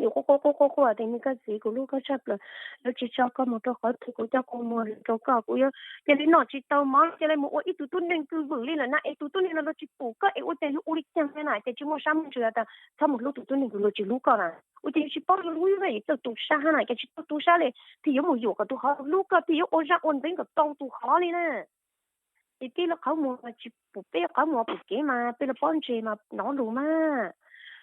yus quaj quaj quaj quaj tias nej koj txiv kuv hlub koj tshaj plaws, yuav tsis tso koj mus rau qhov twg, kuv coj kua muag rau koj, kuv yuav cia li noj tsis tau mov, cia li mus ua ib tug tub neeg kws vwm li lawm na, es tus tub neeg no tsis pum koj es ua cas yuav ua li cas na, ces tsis muaj sab muaj ntsws tas txhob mus hlub tus tub neeg kws luag tsis hlub koj na. Ua cas yuav tsis paub yuav hlub yuav txawj tu sab hab na, ces tsis tau tu sab li, thiaj yuav mus yuam kom tus hov hlub koj, thiaj yuav ua zaj ua ntxeev kom tau tus hov li na. Ces tij laug qhov muag mas tsis pum peb qhov muag pum kev mas peb los pob ntseg mas hnov lus mas,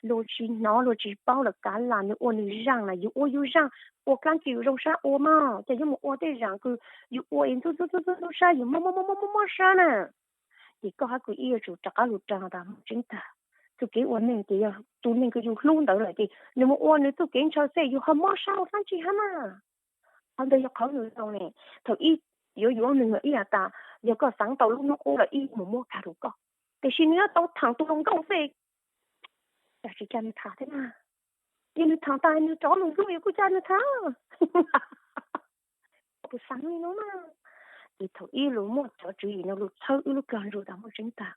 luag tsis hnov luag tsis paub lawm kav lam nws ua nws zaj na, yus ua yus zaj, ua dlaab tsi yus zoo sab ua mas, ces yuav mus ua tej zaj kws yus ua es ntxub ntxub ntxub sab, yus mob mob mob mob sab na. Ces koj hab kws ib yuav tsum rov qab lug rau tas muaj tseeb tag, txuj kev ua neeg ces yog tus neeg kws yus hlub ntawd lawm ces nws mus ua nws txuj kev ntshaw xwb, yus ho mob sab ua dlaab tsi hab na. Qhov ntawd yog qhov nws zoo ne. Thaum ib yuav yuav nws ib yam tas, yog koj xaav tau lub hnub qub los ib mus muab kag rau koj, tiam sis nws yuav tau thaam tus hluas nkauj xwb, cas tsis ca nws tham thiab na. Yog nws thaam tas nws rov nws hlub yus kuj ca nws tham. Kuv xaav li no na. Ces thaum ib lug muaj cov tswv yim no lug txhawb wb lub kag ntsug tas muaj tseeb tag.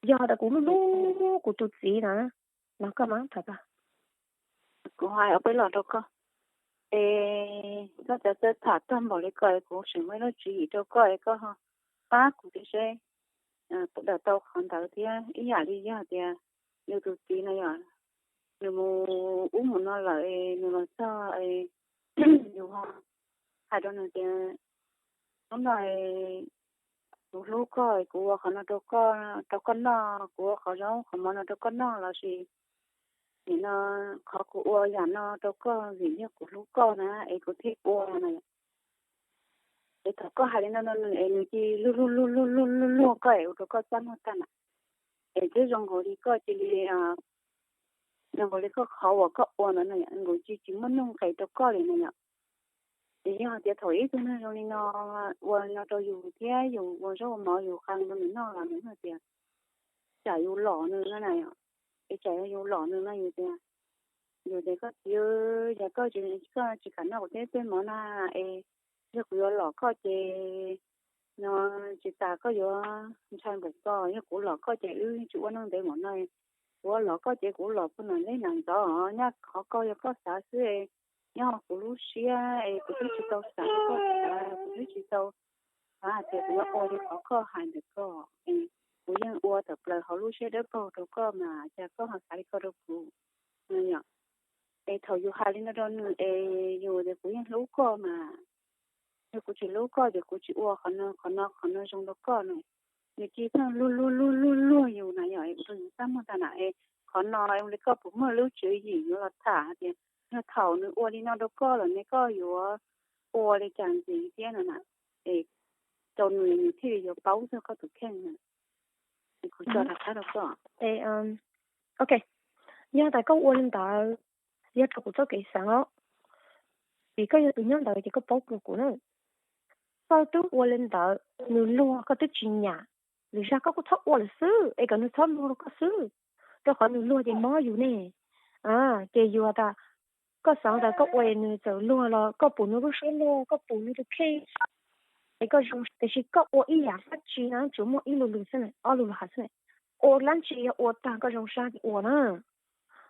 Yog tas kuv lub hlub kuv tus txiv na, no koj mas tham tas, kuv hais ob peb los rau koj, es koj cov txawj tham tag npaum li ko es kuv tseem muaj ib lub tswv yim rau koj es koj pab kuv thiab seb puas daws tau qhov ntawd thiab. Ib yam li yog tias yus tus txiv no yog nws mus ub mus no lawm es nws los txog es yus ho hais rau nws tias, hnub no kuv hlub koj, kuv ua qhov no rau koj, rau koj noj, kuv ua qhov zaub qhov mov no rau koj noj lossis nim no qhov kuv ua yam no rau koj vim yog kuv hlub koj na es kuv thiaj ua na. Es thaum koj hais li no no nws es nws cia li luag luag luag luag luag luag luag koj es ua rau koj txaj muag tag na. Es twb zoo nkaus li koj cia li, zoo nkaus li koj qhov uas koj ua ntawd no yom, nkaus cia li tsis muaj nuj nqis rau koj li no yom. Es yog tias thaum ib tug neeg zoo li no ua li no rau yus thiab yus ua zaub ua mov yus qee rau nws noj los nws hais tias tsam yus lom nws no na yom. Es tsam yog yus lom nws no yus tias, yus tias koj txiv, yog koj tsis, koj tsis kam noj kuv tej tej mov na es yog kuv yuav lom koj ces no tsis tas koj yuav ntshai npaum ko, yog kuv lom koj ces wb tsis ua neej ntev npaum no. Kuv lom koj ces kuv lom puag nram lej nram ntxov, nyaj qhov ko yog koj xav xwb, nyob kuv lub siab es kuv twb tsis tau xav koj xav, kuv twb tsis tau xav hais tias kuv yuav ua li qhov koj hais ntawm ko. Kuv yeej ua tawm plaws hauv lub siab dawb paug rau koj mas cas koj ho xav li ko rau kuv no yom. Es thaum yus hais li no rau nws es yus tias kuv yeej hlub koj mas, yog kuv tsis hlub koj ces kuv tsis ua qhov no qhov no qhov no zoo rau koj no. Nws cia li pheej luag luag luag luag luag yus na yom, ua rau yus txaj muag tag na. Es qhov no ua li koj puas muaj lub tswv yim yuav los tham hais tias yog thaum nws ua li no rau koj lawm ne koj yuav ua li cas ntxiv thiab no na, es rau nws nws thiaj li yuav paub txog koj tus kheej na. Es kuv tso rov qab rau koj. Ok, yog tas koj ua li ntawd, yog rau kuv txoj kev xaav os, vim koj yog tus nyob ntawd ces koj paub dlua kuv na. Koj twb ua li ntawd, nws luag koj twb tsis nyam, lwm zag koj kuj txhob ua lawm xwb es kom nws txhob luag rau koj xwb, rau qhov nws luag ces mob yus ne. Ces yus tas, koj xaav tas koj ua es nws txawm luag los koj pum nws lub siab luag, koj pum nws tus kheej, es koj zoo, tiam sis koj ua ib yam dab tsi na tsuas muaj ib lu lus xwb na, ob lu lus hais xwb na. Ua dlaab tsi yog ua taag koj zoo sab ua na.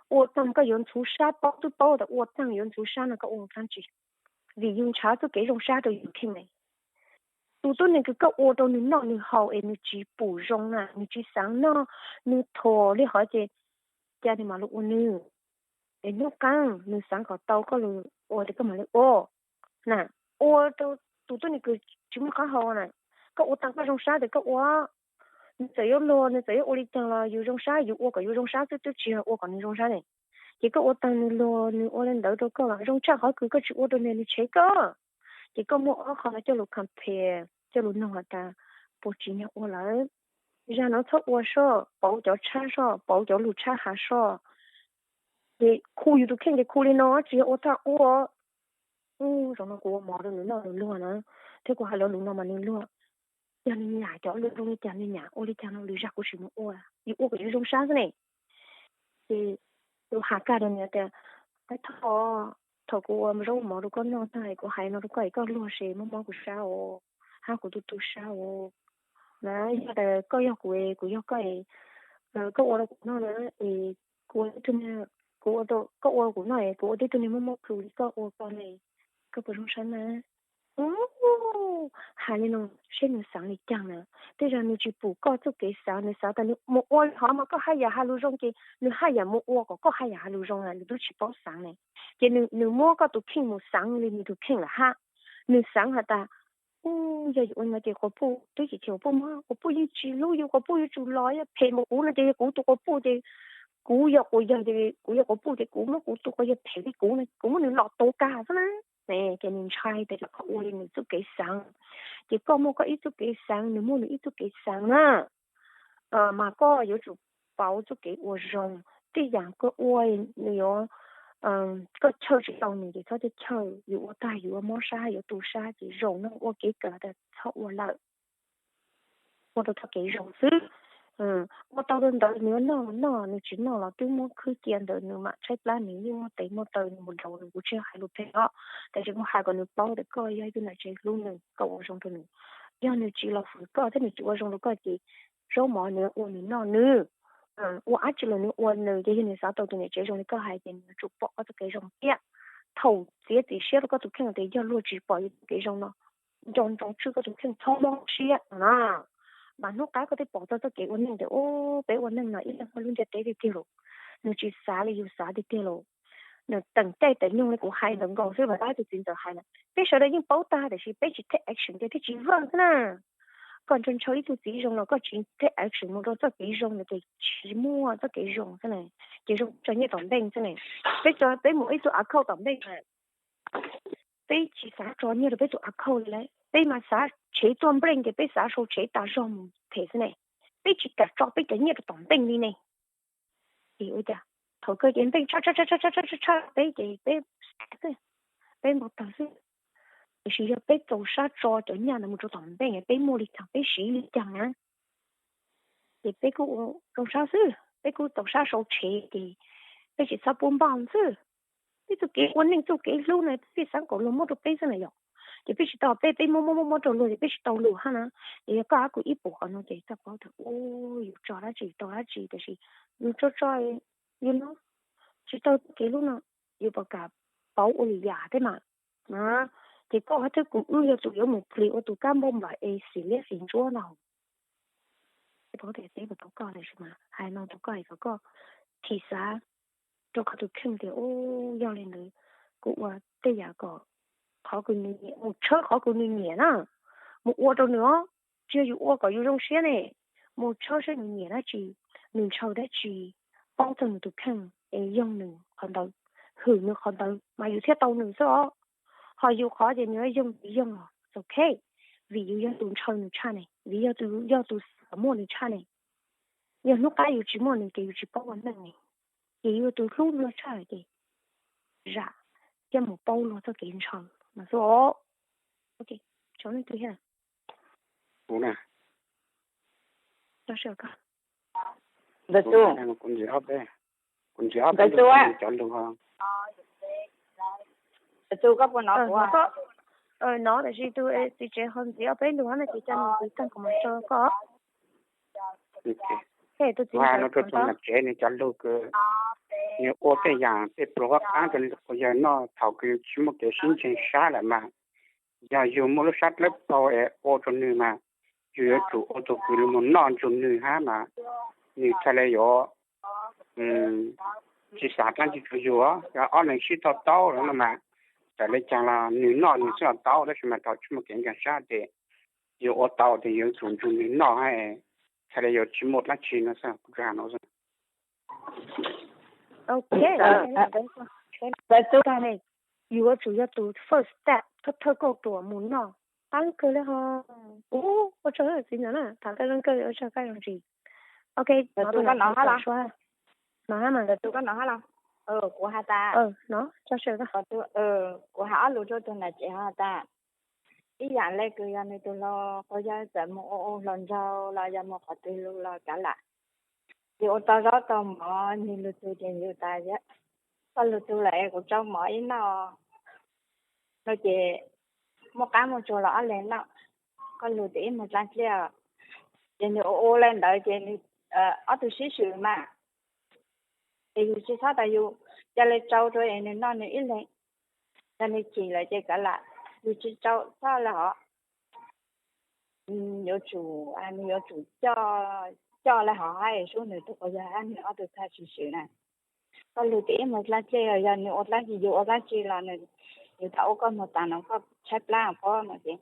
Ua taag koj yuav ntxhuv sab, paub twb paub tas ua taag yuav ntxhuv sab no koj ua dlaab tsi? Vim yus ntshaw txuj kev zoo sab rau yus kheej ne. Tus tub neeg kws koj ua rau nws noj nws haus es nws tsis pum zoo na, nws tsis xaav noj, nws thuam li hov ces ca nws mam li ua nws. Es hnub qaab nws xaav kom tau koj lug ua ces koj mam li ua na. Ua rau tus tub neeg kws tsis muaj qab hau na, koj ua taag koj zoo sab tes koj ua. Nws txawm yuav luag, nws txawm yuav ua li caag los yus zoo sab, yus ua kom yus zoo sab xwb, twb tsis yog ua kom nws zoo sab ne. Ces koj ua taag nws luag, nws ua li ntawd rau koj los zoo tshaj qhov kws koj tsis ua rau nws, nws tshev koj. Ces koj muaj ob qho no coj lug compare, coj lug noog has tas puas tsim nyog ua lawm. Zag no txhob ua soj, pauv cov tshab soj, pauv cov lus tshab hav soj. Ces khu yus tus kheej ces khu li no, tsis yog ua tag quaj. Ub, zaum no kuv ua mov rau nws noj nws luag na, thiab kuv hais lo lus no mas nws luag. Yog nws nyam cov lus zoo li cas nws nyam ua li cas no lwm zag kuv tsis mus ua, yus ua kom yus zoo sab xwb ne. Ces kuv hais kaj rau nws tias, Ab, thov, thaum kuv ua zaub mov rau koj noj tag kuv hais no rau koj es koj luag ces mob mob kuv sab os, hab kuv tu tu sab os. Na, yog tias koj yog kuv es kuv yog koj es koj ua rau kuv noj na, es kuv ua tib tug, kuv ua, koj ua rau kuv noj es kuv ua tib tug niag mob mob plhus li koj ua koj ne, koj puas zoo sab na? Ub, hais li no seb nws xaav li caag na. Tej zag nws tsis pum koj txuj kev xaav, nws xaav tas nws mus ua li hov mas koj haj yam has lus zoo ces nws haj yam mus ua kom koj haj yam has lus zoo na, nws twb tsis paub xaav ne. Ces nws muab koj tus kheej mus xaav li nws tus kheej lawm hab. Nws xaav has tas, Ub, yog yuav ua no ces quas puj twb tsis, quas puj mas quas puj yeej tsis hlub yus, quas puj yuav tsum los yog phem npaum kuv no ces yog kuv tus quas puj ces kuv yog quas yawg ces kuv yog quas puj ces kuv muab kuv tus quas yawg phem li kuv no kuv muab nws los tuav kag xwb na. Ces nws ntshai tas koj ua li nws txuj kev xaav. Ces koj muaj koj ib txuj kev xaav, nws muaj nws ib txuj kev xaav na. Mas koj yuav tsum pauv txuj kev ua zoo. Tej yam koj ua nws yuav, koj chawj tsis tau nws ces txhob chawj, yus ua tag yus ua mob sab yuav tu sab ces zaum no ua kev kawm tas txhob ua lawm. Ua rau txoj kev zoo xwb. Ua tau rau ntawd nws yuav noj noj, nws tsis noj los twb muab khwb cia ntawd, nws mam tshaib plab, nws yeej muaj tes muaj taw, nws mus daus nws, kuv tsis hais lus phem os, tab sis kuv hais kom nws paub tias koj yog ib tug nam tsev hlub nws, koj ua zoo rau nws. Yog nws tsis los fwm koj thiab nws tsis ua zoo rau koj ces zaub mov nws ua nws noj nws, ua dab tsi los nws ua nws, ces yog nws xav tau tus niam tsev zoo li koj hais ces nws yuav tsum pom koj txoj kev zoo thiab. Thaum txiav txim siab rau koj tus kheej tias yog luag tsis pom yus txoj kev zoo no, nco ntsoov tswj koj tus kheej txhob mob siab no na. Mas hnub qab koj twb pom tau txoj kev ua neej tias, ub, peb ua neej no ib leeg muaj lub ntiaj teb tiag tiag lauj, nws tsis xav li yus xav tiag tiag lauj. Nws teem caij teem nyoog li kuv hais ntawd nkaus xwb, mas tab tus txiv ntxawm hais na, peb sawv daws yeej paub tag tiam sis peb tsis take action ces thiaj tsis vwj xwb na. Koj ntshaw ntshaw ib tug txiv zoo los koj tsis take action mus rau txoj kev zoo no ces tsis muaj txoj kev zoo xwb na. Ces zoo tso nyiaj tom npeej xwb na. Peb tso, peb mus ib tug account tom npeej na, peb tsis xav tso nyiaj rau peb tus account li lawm, peb mas xav tshev tuaj nplej ces peb xav sau tshev tas zog mus them xwb ne. Peb tsis kam tso peb cov nyiaj rau tom npeej li ne. Ces ua cas thaum kawg ces npeej tshaj tshaj tshaj tshaj tshaj peb ces peb, peb npau taws xwb. Tiam sis yog peb txaus sab tso cov nyiaj ntawd mus rau tom npeej, peb muaj li cas peb siv li cas na. Ces peb kuj ua rau sab xwb, peb kuj txaus sab sau tshev ces peb tsis txhob pub npauj xwb. Peb txoj kev ua neej txoj kev hlub na peb xav kom luag muab rau peb xwb na yom. Ces peb tsis tau, peb, peb muab muab muab muab rau luag ces peb tsis tau luag hab na. Ces yog koj hab kuv ib puas qhov no ces txaj paub tias, ub, yus tso dab tsi tau dab tsi, tiam sis yus tso tso, yus no tsis tau txoj kev hlub no, yus puas kam pauv ua li yam thiab mas. Ces koj hab thiab kuv wb yog tus yuav mus plis ua tus kab npauj nplaim es xim liab xim ntsuab no. Peb paub tias peb puas tau koj, tiam sis mas hais no rau koj es kom koj thim xav rau koj tus kheej tias, ub, yog li ntawd kuv ua tej yam kom qhov kws nws nyiam, mus tshawb qhov kws nws nyiam na, mus ua rau nws os. Tsis yog yus ua kom yus zoo siab ne, mus tshawb saib nws nyiam dab tsi, nws ntshaw dab tsi, paub txog nws tus kheej es yoog nws qhov ntawd, hwm nws qhov ntawd mas yus thiaj tau nws xwb os. Ho yus qhov ces nws yoog nws yoog os, ok, vim yus yog tus ntshaw nws tshaj ne, vim yog tus, yog tus xav muaj nws tshaj ne. Yog hnub qab yus tsis muaj nws ces yus tsis paub ua neej ne, ces yus yog tus hlub luag tshaj ces zam thiab mus paub luag txoj kev ntshaw mas xwb os. Ok, tso nej twg thiab? Kuv na. Tso sawv koj. Ntawd Kuv tu. Kuv ntxiv ob peb, kuv ntxiv ob peb Ntawd tu lus a. Cov lus ho. Ntawd tu koj puas hnov kuv? Hnov, tiam sis tus txiv tsev ho ntxiv ob peb lus no ces cia nws ntxiv tag kuv mam tso koj. Kuv hais no rau tus nam tsev nws cov lus kws nws ua tej yam tej pluas qab qab rau nws tus quas yawg noj thaum kws yus tsis muaj kev sib ntseeg sab lawm mas, yog yus muaj lub sab dawb paug es ua rau nws mas, yus yuav tsum ua tus kws mus noj nrug nws hab mas nws thiaj li yuav tsis xav dlaab tsi rau yus. Yog ob leeg sib tau taub lawm no mas, txawm li caag los nws noj nws xwb los tau, tab sis mas thaum tsis muaj kev ntseeg sab ces yus ua tau ces yus yuav tsum nrug nws noj hab thiaj li yuav tsis muaj dlaab tsi no xwb, kuv tsuas hais no xwb. Ok, yus yuav tsum yog tus first step, thawj thawj kauj ruam mus noj. Qab kawg li ho. Ua tsaug txiv ntxawm na, tham tau zoo kawg, ua tsaug koj zoo ntsis. Ok, tus koj hnov hab los, hnov hab mas tus koj hnov hab los, kuv has tas, kuv has ob lus rau tus nam tsev has tas, ib yam le kws yog nws tus hluas quas yawg txawm mus ua ua hluas nraug los yog mus qhov twg lug los kav lam, ces ua tau zaub tau mov nwg lug tug ces yug tas, koj lug tug lawm es kuv tsau mov ib noj no ces muaj qab muaj tsuag los ob leeg noj, koj lug tib mus dlaab dlej. Ces nws ua ua le ntawd ces nws ob tug sib swm mas, ces yug tsis txhob tas yug ca le tsau rua es nws noj nws ib leeg, yog nws chim lawm ces kav lam, yug tsis tsau txhob le hov, yuav tsum, nws yuav tsum coj le hov hab es sub nws tug quas yawg hab nws ob tug txhaj sib swm na. Koj lug tib mus dlaab dlej, yog nws ua dlaab tsi yug ua dlaab tsi los nws, yug tas ua koj moog tas no koj tshaib plab pob no ces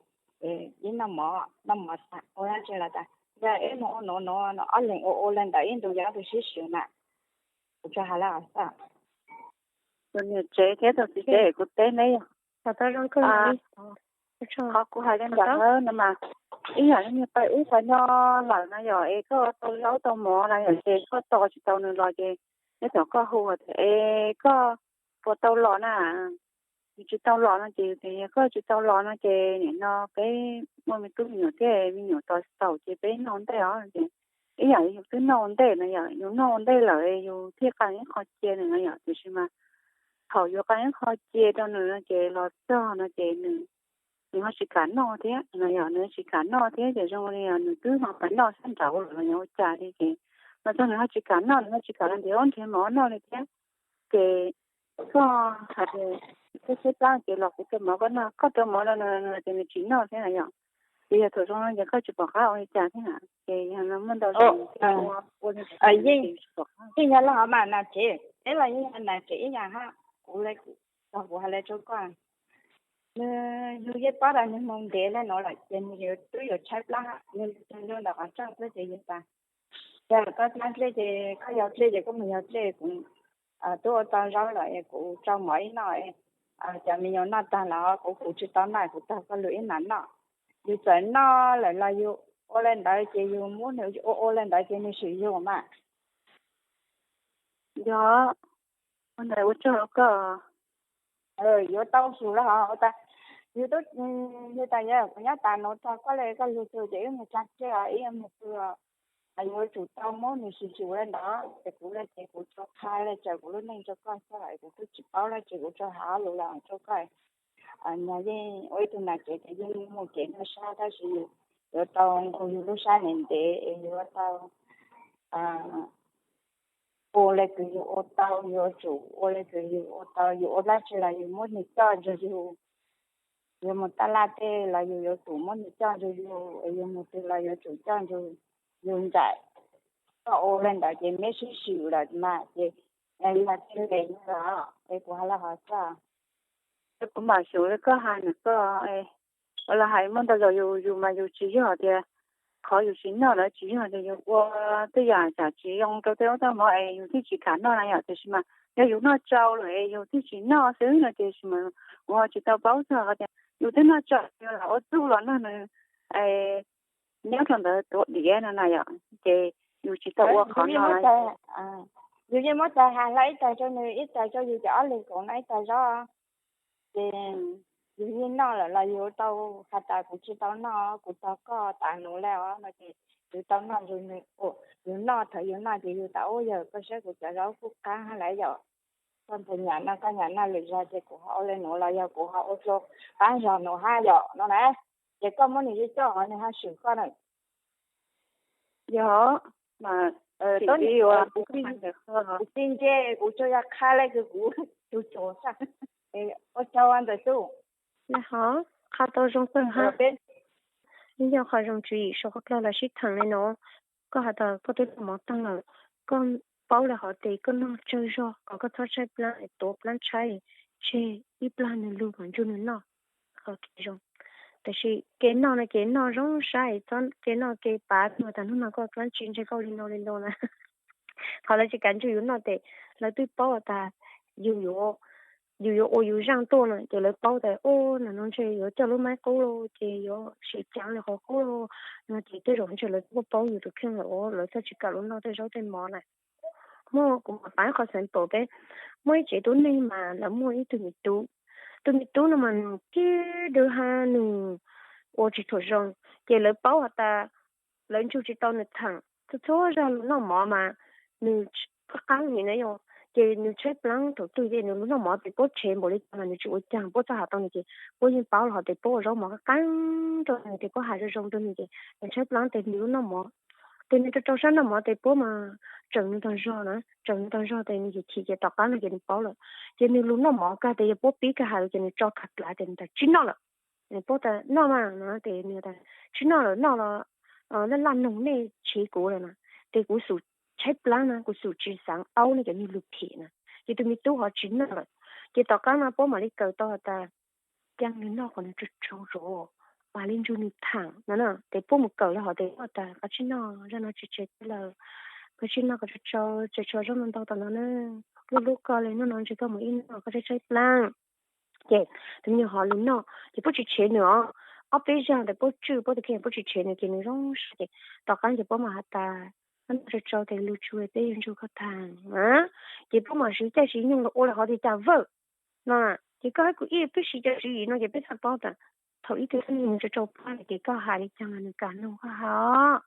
ib noj mov noj mov tas ua dlaab tsi los tas, yog ib mus ua nuav nuav no ob leeg ua ua le ntawd ib ntus yog ob tug sib swm mas. Kuv tsuas has le hov xwb. Tus niam tsev thiab tus txiv tsev kuv teb neb yog, qhov kuv hais le ntawd no mas, ib yam li nwg pais ub pais no lawm no yog es koj tau zaub tau mov na yog ces koj tos tsis tau nws los ces nyob tom koj hu tias es koj puas tau los na, yus tsis tau los no ces yus tias yog koj tsis tau los no ces nim no peb muaj me tub me nyuam thiab me nyuam tos xaus ces peb noj ua ntej os. Ces ib yam li yus twb noj ua ntej no yog yus noj ua ntej lawm yus thiaj qaa ib qho cia nws no yog, tiam sis mas thaum yus qaa ib qho cia rau nws no ces los txog no ces nws, nws ho tsis kam noj thiab no yog nws tsis kam noj thiab ces zoo li nws twb ho pais noj sab nraud lawm los yog ua cas li ces los txog nws ho tsis kam noj, nws ho tsis kam los nrhiav ub nrhiav mov noj li thiab. Ces koj hais tias koj tshaib plab ces los kuv rau mov koj noj, koj rau mov rau nws ces nws tsis noj thiab na yog. Ces yog thaum zoo no ces koj tsis pom qab ua li cas thiab na, ces yog muaj ntau zaus ua li cas ces tsis pom qab. Yeej yog le hov mas nam tsev, peb los yeej yog nam tsev ib yam hab, kuv le, txog kuv hais le rau koj, nws, yug yeej paub tas nws moog ntev le nuav lawm ces nws twb yuav tshaib plab, nws tug yug ntawm qhov rooj xwb ces yug tas, yog koj dlaab dlej ces koj yog dlej ces koj mus yog dlej, kuv twb ua tau zaub lawm es kuv tsau mov ib noj, cov me nyuam noj tag los kuv, kuv tsis tau noj kuv taug koj lug ib mam noj. Yus txawm noj lawm los yus ua le ntawd ces yus muab nws ua ua le ntawd ces nws swm yus mas. Yog, ua ntawd ua tsaug koj. Yuav tau swm le hov tas, yus tub, yug tas yog kuv nyob tas nuav txog koj le koj lug txug ces wb mus txag tsiaj ib mus txug, yuav tsum tau muab nws swm swm le ntawd ces kuv le ces kuv tsuas qha le tsaws kuv lub neej rau koj xwb, kuv twb tsis paub dlaab tsi, kuv tsuas has ob lus le rau koj. Nws yeej ua ib tug nam tsev ces yeej muaj kev noj sab tab sis yuav tau nqug yug lub sab ntev ntev es yuav tau ua le kws yug ua tau, yuav tsum ua le kws yug ua tau, yug ua dlaab tsi los yug muab nws coj nrug yug, yug mus taj laj tej los yug yuav tsum muab nws coj nrug yug, yug mus twg los yuav tsum coj nrug yug nraim, koj ua le ntawd ces meb sib swm lawm mas ces yog txij le yug los es kuv has le hov txog. Kuv mam xyuv le koj hais nws koj, ua le hais muaj ntau zaus yus, yus mas yus tsis yog tias qhov yus tsis noj lawm tsis yog tias yus ua tej yam tsam tsis zoo rau tej ub tej hmov es yus thiaj tsis kam noj na yom, tiam sis mas yog yus noj tsau lawm es yus thiaj tsis noj xwb no ces sis mas kuv ho tsis tau paub txog qhov tias yus twb noj tsau yus lam ua txuj los nrog nws nyob rau ntawd tuav diav no na yom, ces yus tsis tau ua qhov no. Yus yeej muab txag has hlo ib tag rau nws, ib tag rau yus cov ob leeg koom noj ib tag zaub. Ces yus yeej noj lawm los yus tau has tas kuv tsis tau noj, kuv tog koj tas nuav le os no ces yus tau noj nrug nws. Yus noj, thaum yus noj ces yus tas ub yawg koj saib kuv cov zaub kuj qaab hab lawm yom, koj ntxhais nyam no koj nyam noj lwm zog ces kuv ho ua le nuav los yog kuv ho ua dlua qaab zog nuav hab yom no na. Ces koj muab nws coj coj hov nws ho swm koj na. Yog, kuv tsis ntse, kuv tsuas yog qha le kws kuv tug tsuas xwb. Ua tsaug ntxawm tub. Hov qha tau zoo kawg hab. Ib yog qhov zoo tswv yim sau qhov dlawg los sib theem le nuav, koj has tas koj twb noj mov taag lawm, koj paub le hov tes koj noj tsawg zog kom koj txhob tshaib plab es tuav plab tshaib, tseg ib plag nws lug mam ntsug nws noj. Qhov kev zoo, tab sis kev noj no kev noj zoo sab es txhob kev noj kev pav tuag tas hnub no koj dlaab tsi ntseg koj li no li no na. Qhov lawv tsis kam ntsug yus noj tes lawv twb paub tas yus yuav yus yuav ua yus zaaj tuaj no ces lawv paub tas, ua, nim no ntshe yuav coj lub maib qub los ces yuav sim caav li qhov qub los no ces tej zaum ntshe lawv kuj paub yus tus kheej lawm, lawv thiaj tsis kam lub noj tej zaub tej mov na. Muaj, kuv mam piav qhov xeev paum peb, muaj ib tsev tub neeg mas lawv muaj ib tug me tub. Tus me tub no mas nws kiag dawb hab nws ua tsis tshua zoo, ces lawv paub has tas lawv ntsug tsis tau nws theem. Txhua txhua zag lug noj mov mas nws qab qeeb heev na yom, ces nws tshaib plaab thaum twg ces nws lug noj mov tes puab tshev npaum li cas mas nws tsis ua caag, puab txhaj has tau nws ces puab yeej paub los hov tes puab ua zaub mov qab qeeb rau nws tes puab has zoo zoo rau nws ces nws tshaib plaab tes nws lub noj mov, tes nws rau rau sab noj mov tes puab mas tseem nws tag zog na, tseem nws tag zog tes nws chim chim ces tom qab no ces nws paub lawm. Ces nws lug noj mov kag tes yog puab pib kag has lawm ces nws tso kag plav tes nws tas tsis noj lawm. Nws paub tas noj mas no tes nws tas tsis noj lawm, noj los laj laj noog nej tshev kuv lawm na, tes kuv xum tshaib plaab na, kuv xum tsis xaav aub ne ces nws lug phem na. Ces tus me tub hov tsis noj lawm, ces tom qab no puab mam li kawm tau has tas caag nws noj kom nws tsau tsau zov, mam li ntsug nws theem no na. Tes puab mus kawm lawm hov tes puab tas koj tsis noj, zaj no tsis tshev twg lawm, koj tsis noj kom tsau tsau, tseem tshuav zaub ntau ntau tom no na, lub lub koj li, nub no ntshe koj mus ib nub koj tshaib tshaib plaab. Ces tus me nyuam hov lug noj ces puab tsis tshev nws os. Ob peb zag tes puab tswj puab tus kheej puab tsis tshev nws ces nws zoo siab ces tom qab ces puab mam has tas koj noj tsau tsau tes lug tshua peb yuav ntsug koj theem na. Ces puab mam siv caij siv nyoog los ua li hov li cas vawm no. Ces koj hab kuv ib leeg peb siv cov tswv yim no ces peb txhaj paub tas thaum ib tug tub neeg nws tsau tsau plab lawm ces koj has li cas mas nws kam noog koj hab.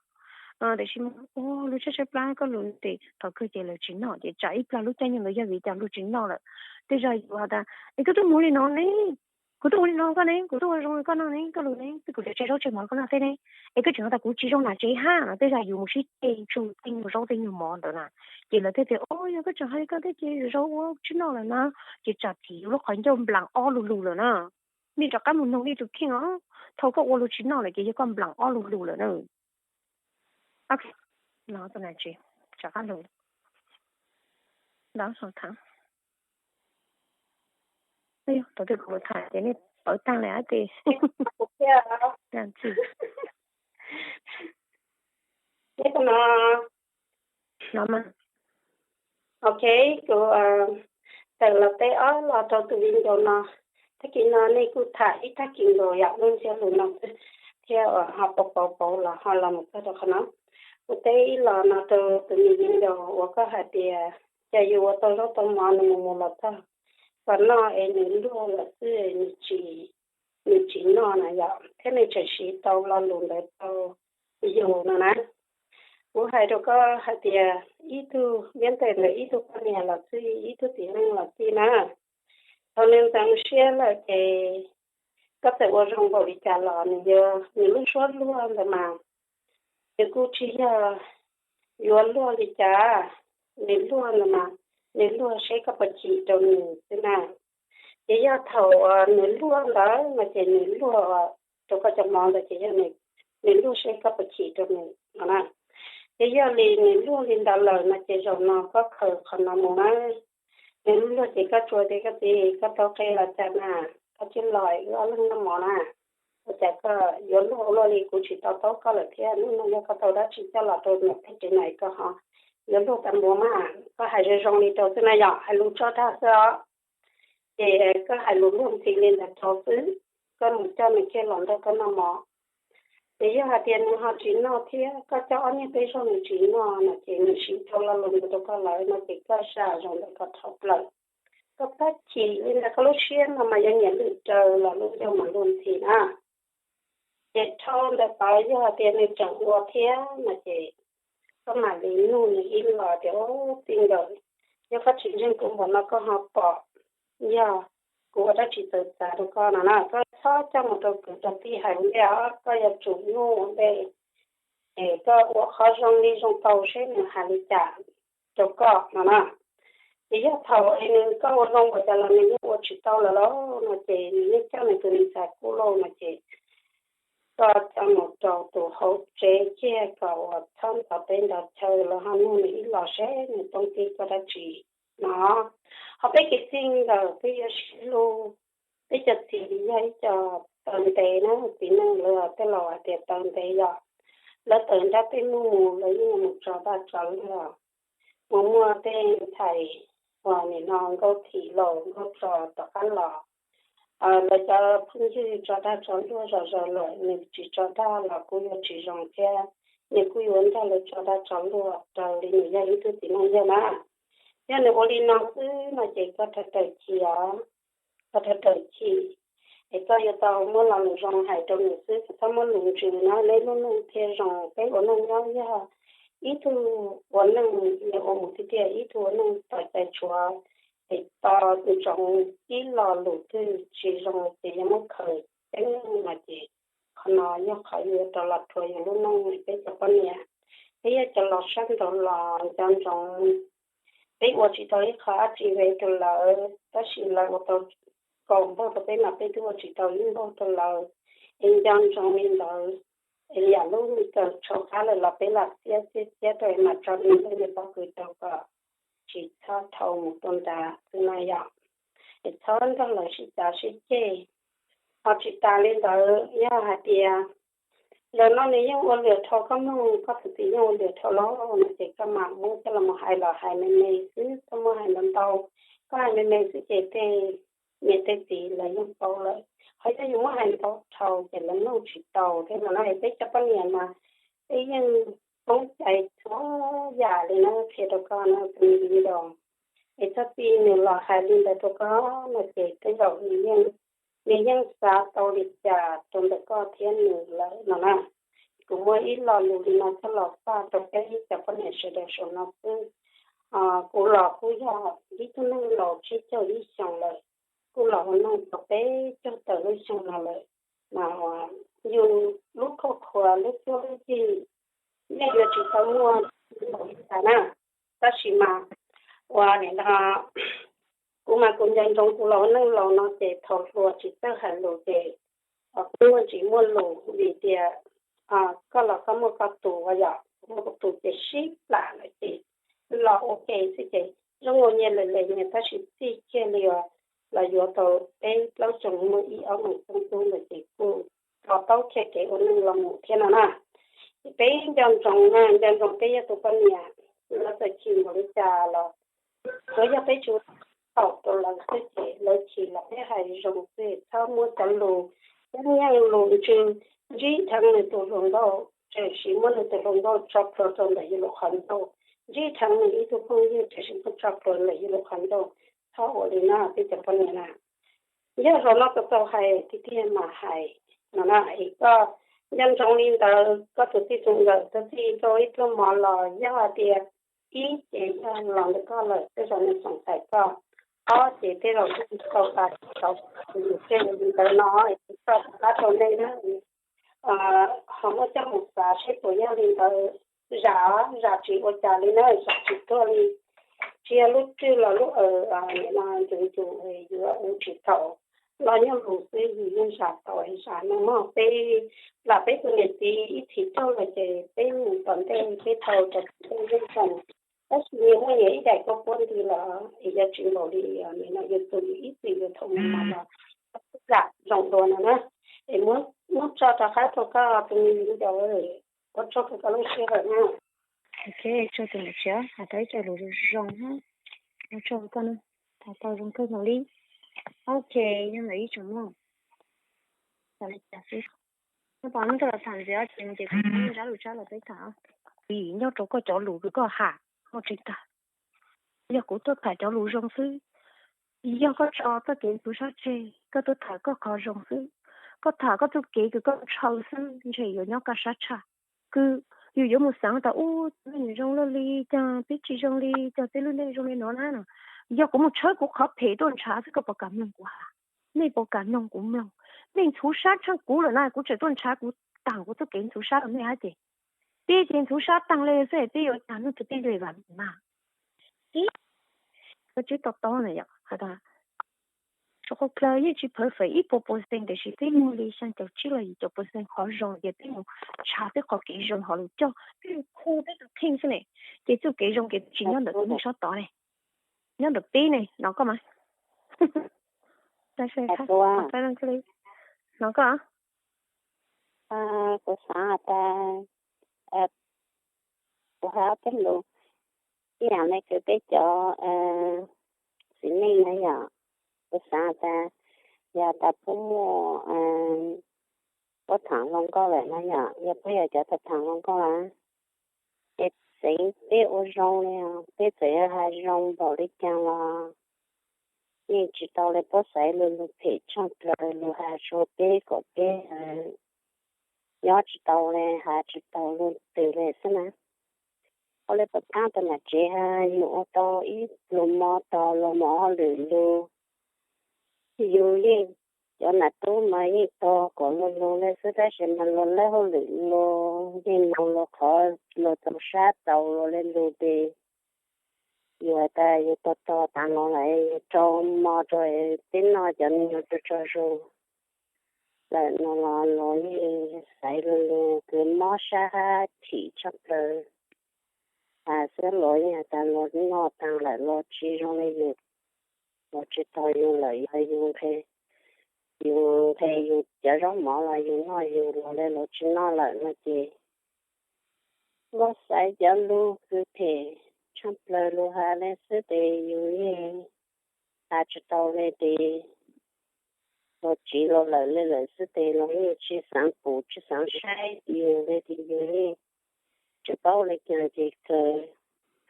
Tab sis mas ua lug tshaib tshaib plab koj lug tes thaum kawg ces lawv tsis noj ces tsam ib plag lub caij nyoog ntawd yog vim cas lug tsis noj lawm. Tej zag yus has tas es koj tuaj mus li no ne, kuv tuaj ua li no koj ne, kuv tuaj ua zoo li koj no ne, koj lug ne, twb kuv tseem tsau zaub tsau mov koj noj teb ne, es koj tseem has tas kuv tsis zoo nam tsev hab no. Tej zag yus mus sib ceg tsuj tej nyuag zaub tej nyuag mov ntawd na, ces lawv thiaj tias o yog koj tseem hais li koj thiab ces zaub ua tsis noj lawm na. Ces tsam thim yus lub qhov ncauj nplaam ob lug lug lawm na. Nej rov qab mus noog nej tus kheej os, thaum koj ua lug tsis noj lawm ces yog koj nplaam ob lug lug lawm na. Rov qab lug, thaum twg kuv tham ces nej pawv taag lawm hab tes. Ok, kuv tawm los teb ob los rau tus viv ncaus no. Tag kis no nej kuj tham ib tag kis nkaus yam lub ntsiab lus no xwb, thiab ho pauv pauv pauv los ho los mus txog rau qhov no. Kuv teb ib los no rau tus me viv ncaus uas koj hais tias cas yus ua tau zaub tau mov nws mus mus los txog, kom noj es nws luag lawm xwb nws tsis noj na yom, thiab nws tseem siv tau lo lus ntawd rau yus no na. Kuv hais rau koj hais tias ib tug nyob ntawm ntawm ib tug poj niam los xij ib tug txiv neej los xij na, thaum nws ntxeev siab lawm ces koj txawm ua zoo npaum li cas los nws yuav, nws lub suab luag ntawd mas nws kuj tsis yog yuav luag li cas, nws luag ntawd mas nws luag seb koj puas chim rau nws xwb na. Ces yog thaum nws luag ntawd no ces nws luag rau koj cov mov ntawd ces yog nws luag seb koj puas chim rau nws no na. Ces yog li nws luag li ntawd lawm no ces zaum no koj khaws qhov no mus na. Nws luag ces koj tsuas tias koj txiv koj tau qe los cas na, koj cia li los wb ob leeg noj mov na. Ua cas koj yuav luag ua luaj li, kuv tsis to taub koj lawm thiab, hnub no yog koj tau dab tsi coj los rau niam tij tsev no koj ho yuav luag tas npaum mas, koj hais zoo zoo li rau xwb na yom, hais lus tso dag xwb os. Ces koj hais lus luag ntxhi li ntawd rau xwb, koj mus coj nws kiag los nrog koj noj mov. Ces yog hais tias nws ho tsis noj thiab koj coj ob niag peb zaug nws tsis noj no ces nws siv tau lo lus ntawd rau koj lawm no ces koj zam zoo ntawm koj dhau plaws. Koj tab chim li ntawd koj lub siab no mas yuav nyiam lwm raws los lub ncauj mas luag ntxhi na. Ces dhau ntawd tod yog hais tias nws tseem ua thiab no ces koj mam li nug nws ib los tias, txij nkawm, yog koj tsis ntseeg kuv npaum no koj ho pom yog kuv ua dab tsi txawv txav rau koj no na, koj txhob coj mus rau kwv rau tij hais ua ntej os, koj yuav tsum nug ua ntej es koj ua qhov zoo li zoo tau seb nws hais li cas rau koj no na. Ces yog thaum es nws koj ua zoo npaum cas los nws yeej ua tsis tau lawm lauj no ces nws yeej coj nws tus me ntxhais kuj lauj no ces koj coj mus rau tus hauv tsev kiag kom uas txhob nrov teb nrov chaw los ho nug nws ib los seb nws poob tib koj dab tsi no. Ho peb kev txij nkawm peb yuav sib hlub, peb cov txiv yog ib co taw ntev na, txiv neej lawv tej laus hais tias taw ntev yom, lawv tawm nrab teb nug mus lawv yeej mus tso vaj tso luag, mus muaj tej ntxhais uas nim no nkauj thim los nkauj tso tom qab los. Lawv cov phooj ywg tso dag tso luag zom zaws lawm, nws tsis tso dag los kuj yuav tsis zoo thiab, nws kuj yuav nrog lawv tso dag tso luag raws li nws yog ib tug txiv neej yawg na. Yog nws ua li no xwb no ces koj rov raws chim os, koj rov raws chim. Es koj yuav tau muab lo lus zoo hais rau nws xwb, txhob muab lus ntsws na. Neb lub neej thiaj zoo, peb ua neej nyob yog ib tug ua neej, nws ua mus tiag tiag, ib tug ua neej txom cai tshuav, es to ntsoov ib lo lus twg tsis zoo ces yuav muab khaws ceeb no ces qhov no yog qhov yuav rov los rhuav yus lub neej. Peb cov poj niam, peb yog cov los sab nraud los nco ntsoov, peb ua tsis tau ib qho dab tsi rau lawv tab sis lawv ua tau kaum npaug rau peb mas peb twb ua tsis tau ib npaug rau lawv. Es nco ntsoov li ntawd, es yam lub me kawm tshau qab lawm los peb lam txiab txiab txiab rau mas tso me ntej me pob kws rau kom tsis txhob dhau mus rau nrad xwb na yom. Es txhob nrog lawv sib cav sib ceg. Ho tsis tas li ntawd yog hais tias zaum no nws yeej ua lwam dhau koj mloog, koj tus txiv yeej ua lwam dhau lawm no ces koj mam muab coj los mus hais los hais me me xwb, txhob muab hais ntau ntau. Koj hais me me xwb ces tej niam tej txiv lawv yeej paub lawm. Ho yog yus muab hais ntau dhau ces lawv mloog tsis tau thiab no na. Peb cov poj niam mas peb yeej poob cai txhua yam li na, qhia rau koj na tus me viv ncaus. Es txhob txij nws los hais li ntawd rau koj no ces tej zaum nws yeej xav tau li cas rau ntawm koj thiab nws lawm no na. Kuv muaj ib lo lus li no coj los faj rau peb cov poj niam sawv daws saum no xwb. Kuv los kuj yog ib tug neeg laus tsib caug ib xyoos lawm, kuj los ua neej tau peb caug tawm lub xyoo no lawm, mas yus lub khuaj khuav lub cuab lub yig yeej yuav tsis tau muaj npaum li cas na. Tab sis mas ua nim no kuv mas kuv nco ntsoov kuv los ua neej laus no ces thaum hluas tsis txawj hais lus ces kuj muaj ntsis muaj lus vim tias koj los koj muaj koj tus, yog kuv muaj kuv tus ces sib plam lawm ces los ua ke xwb ces zoo nkaus nyias lem lem nyias tab sis txij kiag li los yuav tau peb plaub xyoos muaj ib ob moos xub ntub ntawd ces kuj to taub kiag kev ua neej los mus thiab no na. Ces peb nco ntsoov na, nco ntsoov peb yog tus poj niam, lawv txawm chim npaum li cas los tsuav yog peb tsis ua txhaum rau lawv xwb ces lawv chim los peb hais zoo xwb, txhob muab cov lus yeej yeej lus ntsws. Ntsib dheev nws tus hluas nkauj tiam sis muab nws tus hluas nkauj tso plhuav rau ntawm yus lub qhov ncauj, ntsib dheev nws ib tug phooj ywg tiam sis muab tso plhuav ntawm yus lub qhov ncauj. Txhob ua li no peb cov poj niam na. Yog zaum no tau tau hais tiag tiag mas hais no na, es koj nco ntsoov li ntawd, koj tus txij tus nkawm tus txij rau ib pluag mov los yog hais tias ib ces yog los ntawm koj lawm, tej zaum nws xoom xaiv koj, ob ces tej zaum tau tas tau tus yus tseg li ntawd no, es kuv tso rov qab rau nej na. Ho muab coj mus xav seb puas yog li ntawd. Zam, zam tsis ua cas li na, zam tsis tuag li. Tsis yog lub rwj los lub aws nim no ncuv ncuv yuav ua tsis thaum los nyob lus xwb, yus yeej zam tau zam no mog. Peb lam peb tus niam txiv ib txhis tuag lawm ces peb mus tom ntej peb thau rau tom ntej yeej zoo. Tab sis nyias muaj nyias ib daim koj puab nti los es yog tsis npaum li nim no yus tus yus ib txwm yus thaum mus mas los zam zoo dua no na. Es muab tso rov qab rau koj tus me viv ncaus, ua tsaug rau koj lub sij hawm na. Ok, tsaug tus niam tsev, hais tau ib co lus zoo zoo na. Ua tsaug koj na, tham tau zoo kawg nkaus li. Ok, yog ntawd ib tsoom mloog, xav li cas xwb, koj pom no koj los tham ntxiv ces mus ces kuv zab lus tsab los peb tham. Vim nyob rau koj cov lus kws koj ham muaj tseeb tag. Yog kuv tuaj tham cov lus zoo xwb, yog koj tso koj kev ntxhov sab tseg, koj tuaj tham koj qhov zoo xwb, koj tham koj txuj kev kws koj ntshaw xwb ntshe yuav nyob kaj sab tshaj. Kws yus yuav mus xaav tas ub, peb zoo luaj li, cas peb tsis zoo li, cas peb lub neej zoo li no na no. Yog kuv mus tshawb kuv qhov phem tuaj ntshav xwb koj puas kam mloog kuv has? Nej puas kam mloog kuv mloog? Nej ntxhov sab tshaaj kuv lawm na, kuv tseem tuaj ntshav kuv taag kuv txuj kev ntxhov sab rau nej hab ces peb ces ntxhov sab taag le xwb peb yuav tag nuj tus tij le vam na. Ib, koj tseb to to na yom, has tas sua qhov kawg yeej tsis phawv fawm ib puas percent tiam sis peb muaj li xyaa caum tsib los yim caum percent qhov zoo ces peb mus ntshav peb qhov kev zoo hov lug coj peb khu peb tus kheej xwb ne. Ces txuj kev zoo ces tsis nyob ntawm tus neeg sab tod ne, nyob ntawm peb ne no koj mas. No koj, kuv xaav tas kuv hab peb lug ib yaam le kws peb cov txiv neej na yom. Kuv xaav tas yog tas puab muaj, puab thaam hluas nkauj lawm na yom, yog puab yog cov thaam hluas nkauj na, ces xeev peb ua zoo li os, peb txawm yog has zoo npaum li caag los yeej tsis tau li. Puab xaiv lug lug phem tshaaj plawg, lug has rua peb kom peb nyob tsis tau li, has tsis tau lug twg li xwb na. Ua li puas thaab tug nam tsev has yug ua tau ib pluag mov tog luag mov hauj lwm lug, yug yeej, cov nam tub mas yeej tog kom luag lug le xwb tab sis mas luag lawb hauj lwm lug yeej moog lug qhov luag tau sab tau luag le lug ces yug has tas yug tog tog taag no lawm yug rau mov rua peb noj cov me nyuam tsaug tsaug zug lawm no los luag yeej xaiv lug lug kws mob sab hab chim tshaaj plawg. Has xwb luag yeej has tas luag noj taag lawm luag tsis zoo le yug, luag tsis tog yug lawm, yog yug nqhe, yug nqhe yug cov zaub mov los yug noj yug, luag le luag tsis noj lawm no ces luag xaiv cov lug kws phem tshaaj plawg lug has le xwb tes yug yeej has tsis tau le tes luag tsiv luag lawm le lawm xwb tes luag yeej tsis xaav pum tsis xaav saib yug le tes yug yeej tsis paub le caag ces kawg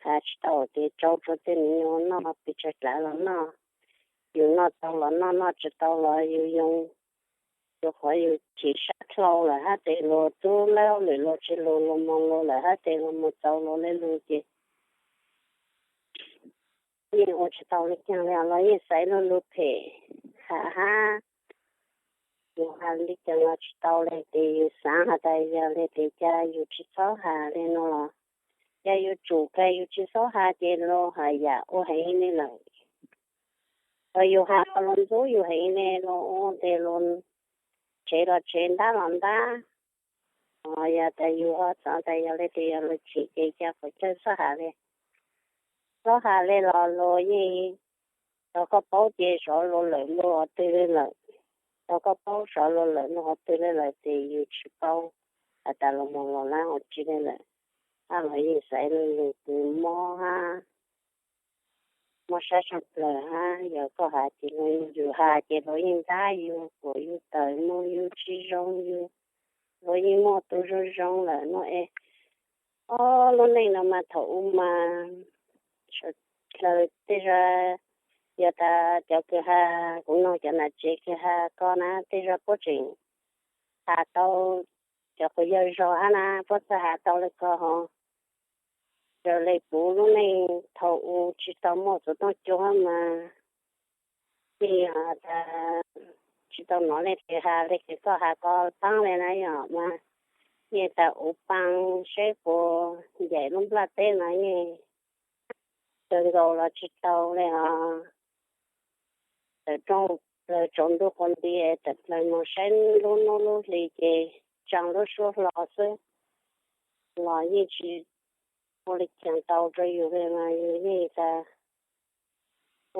has tsis tau ces rau rua tej me nyuam noj pes tsawg dlav los noj, yug noj tau los noj, noj tsis tau los yug yoo, rua qhov yug chim sab dlhau lawm hab tes luag tub lawb hauj lwm luag tsis lug, luag moog lug lawm hab tes luag moog txaus luag le lug ces yeej ua tsis tau le caag li, luag yeej xaiv lug lug phem has hab. Yug has le caag los tsis tau le tes yug xaav has tas yog le tes ca yug tsis txhob has le no los, ca yug tsum kag yug tsis txhob has ces luag has yam ua heev le lawm. Yog yug has los luag ntxub yug heev le, luag ua tes luag tsev los tsev, ntab los ntab. Yog tas yug ho xaav tas yog le tes yog luag chim ces ca puas cawj txhob has le. Txhob has le los luag yeej, thaus koj paub ces sov luag lawm lug qhov twg le lawm, thaus koj paub sov luag lawm lug qhov twg le lawm tes yug tsis paub has tas luag moog los lab ua tsi le lawm. Hab luag yeej xaiv lug lug kws mob hab mob sab tshaaj plawg hab yog koj has ces luag, yug has ces luag yeej ntab yug, kuam yug, tawm moog yug, tsis zoo yug, luag yeej muaj tug zoo zoo lawm no es. Ob lub neej no mas thaum u mas suav dlawg tej zag, yog tas cov kws has, kuv noog cov nam tsev kws has ko na tej zag puab tseem has tau, cov quas yawg zog hab na puab txawj has tau le ko hov. Raws le kuv lub neej thaum u tsis tau muaj xuv tooj cua mas yeej yog tas tsis tau nov le kws has le kws koj has ko paab le na yom mas yeej tas uv paa seb puas ncaim lub nplaj teb no yeej kawg nkaus los tsis tau le os. Tawm rooj plawg tsaus ntuj quas nti, tawm plawg moog saib lub hnub lub hli ces tsaa lub suab hlo xwb los yeej tsis ua le caag tau rua yug le mas yug yeej tas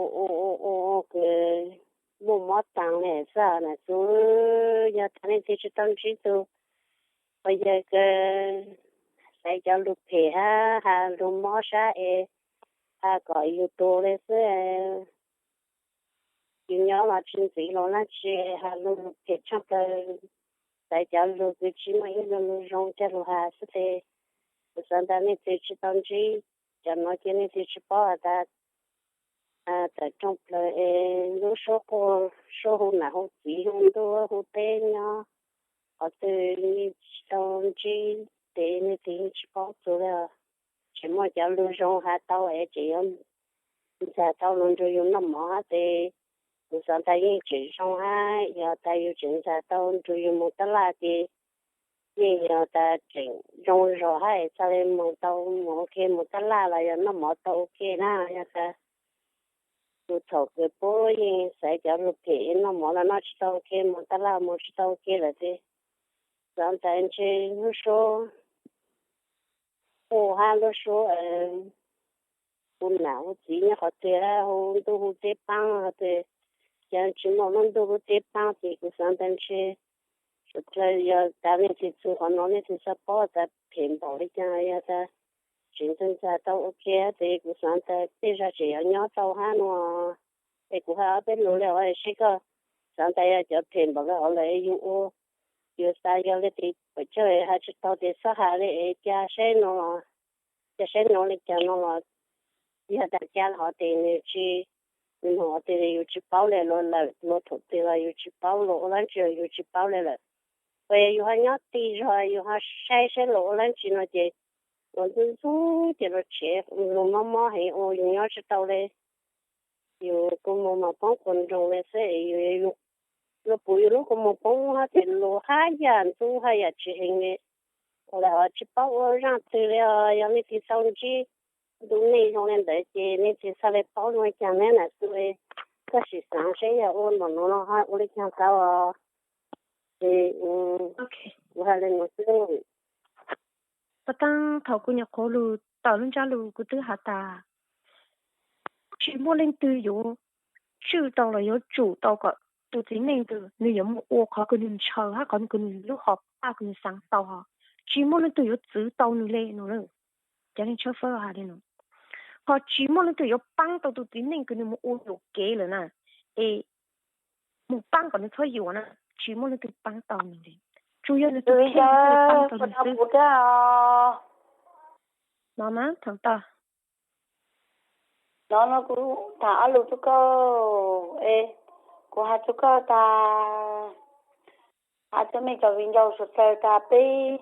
u u u u kws muaj mob taag le xwb na. Txug yog tas leej twg tsis tau ntsib tug quas yawg kws xaiv cov lug phem hab has lug mob sab es has kom yug tuag le xwb, yug nyob los tsis ntxiv los dlaab tsi, has lug lug phem tshaaj plawg, xaiv cov lug kws tsis muaj ib lug lug zoo coj lug has xwb tes. Kuv xaav tas leej twg tsis tau ntsib cov nuav ces leej twg tsis paub has tas tawm rooj plawg es lub suab quaj, suab hu nam hu txiv hu ntuj hu teb nyob qhov twg yeej tsis tau ntsib tes leej twg yeej tsis paub txug le. Tseem muaj cov lug zoo has tau es tseem yuav ntxag tau lug nrug yug noj mov hab tes kuv xaav tas yeej tseem zoo hab yog tas yug tseem ntxag tau nrug yug moog tab laj ces yeej yog tas tseem zoo zog hab es txhaj le moog tau moog ua ke moog tab laj los yog noj mov tau ua ke na. Yog tas txug thaum kws puab yeej xaiv cov lug phem noj mov los noj tsis tau ua ke moog tab laj moog tsis tau ua ke lawm tes xaav tas ntshe lub suab quaj hab lub suab hu nam hu txiv nyob qhov twg, hu ntuj hu teb paab qhov twg, ces tsis muaj lub ntuj lub teb paab ces kuv xaav tas ntshe suav dlawg yog tas leej twg txug qhov no leej twg txhaj paub tas phem npaum le caag. Yog tas tsis ntxhw ntxag tau ua ke, ces kuv xav tas tej zag tseem yuav nyob tau hab no. Es kuv hais ob peb lus li os, seb koj xav tas yog cov phem npaum li os lawm yus ua, yus xav yog li tis pam tsawg hais tsis tau tes xob hais li es ca saib no los, ca saib no li cas no los, yog tas ca los hov tes nws tsis, nws mus hov tes yus tsis paub li los lawm, luag thaum twg los yus tsis paub, luag ua dab tsi los yus tsis paub li lawm. Uas yus ho nyob tig zog yus ho saib saib luag ua dab tsi no ces ua ntxub ntxub ces luag tshev luag mob mob heev ua yus nyob tsis tau li. Yus kua muag mas poob quas nroos li xwb es yus, luag puv yus lub kua muag poob hab ces luag haj yam ntxub haj yam tsis heev li. Ua li os tsis paub ua zaaj twg li os, yog leej twg tau ntsib ntu neej zoo li ntawd ces leej twg txhaj li paub zoo li cas neb nam xu, koj sim xaav seb yog ua npaum no no ho ua li cas tau os. Ces kuv hais li no xwb. Pas taab thaum kuv nyuam qhuav lug tawm lub ntsab lug kuv twb has tas tsis muaj leej twg yuav tswj tau los yuav tsum tau kom tus txiv neej ntawd nws yuav mus ua qhov kws nws ntshaw hab qhov kws nws lub hom paj kws nws xaav tau hos. Tsis muaj leej twg yuav txwv tau nws li no. Cov neeg tshawb fawb has li no, ho tsis muaj leej twg yuav paab tau tus txiv neej kws nws mus ua yuam kev lawm na, es mus paab kom nws txhob yuam na, tsis muaj leej twg paab tau nws li, tsuas yog nws tus kheej paab tau nws xwb. No mas thaum tag no no kuv tham ob lus rua koj, es kuv has rua koj tas, has rua mej cov viv ncaus suav dlawg tas peb,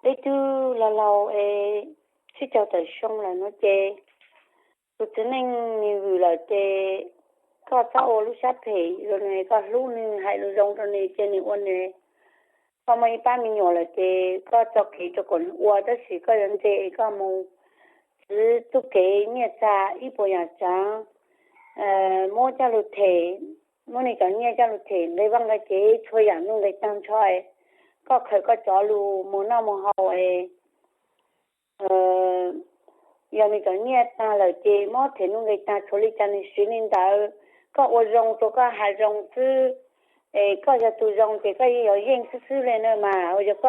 peb twb laug laug es tsib caug tawm xyoo lawm no ces tus txiv neej nws vwm lawm ces koj txhob ua lub sab phem rua nws, koj hlub nws, hais lus zoo rua nws, cia nws ua nws. Koj muaj ib pab me nyuam lawm ces koj tso kev rua kom nws ua, tab sis koj yuav ntse es koj mus txwv txuj kev nyiaj txag ib puas yaam tsaav, muab coj lug them, muab nws cov nyiaj coj lug them nqe vaaj nqe tsev, txhua yaam nuj nqe taag nrho. Koj khaws koj cov lug muag noj muag haus es yog nws cov nyiaj taag lawm ces muab them nuj nqe taag, tshuav li cas nws siv li ntawd. Koj ua zoo rua koj has zoo xwb, es koj yog tug zoo ces koj yeej yuav yeej xwb xwb li na mas. Yog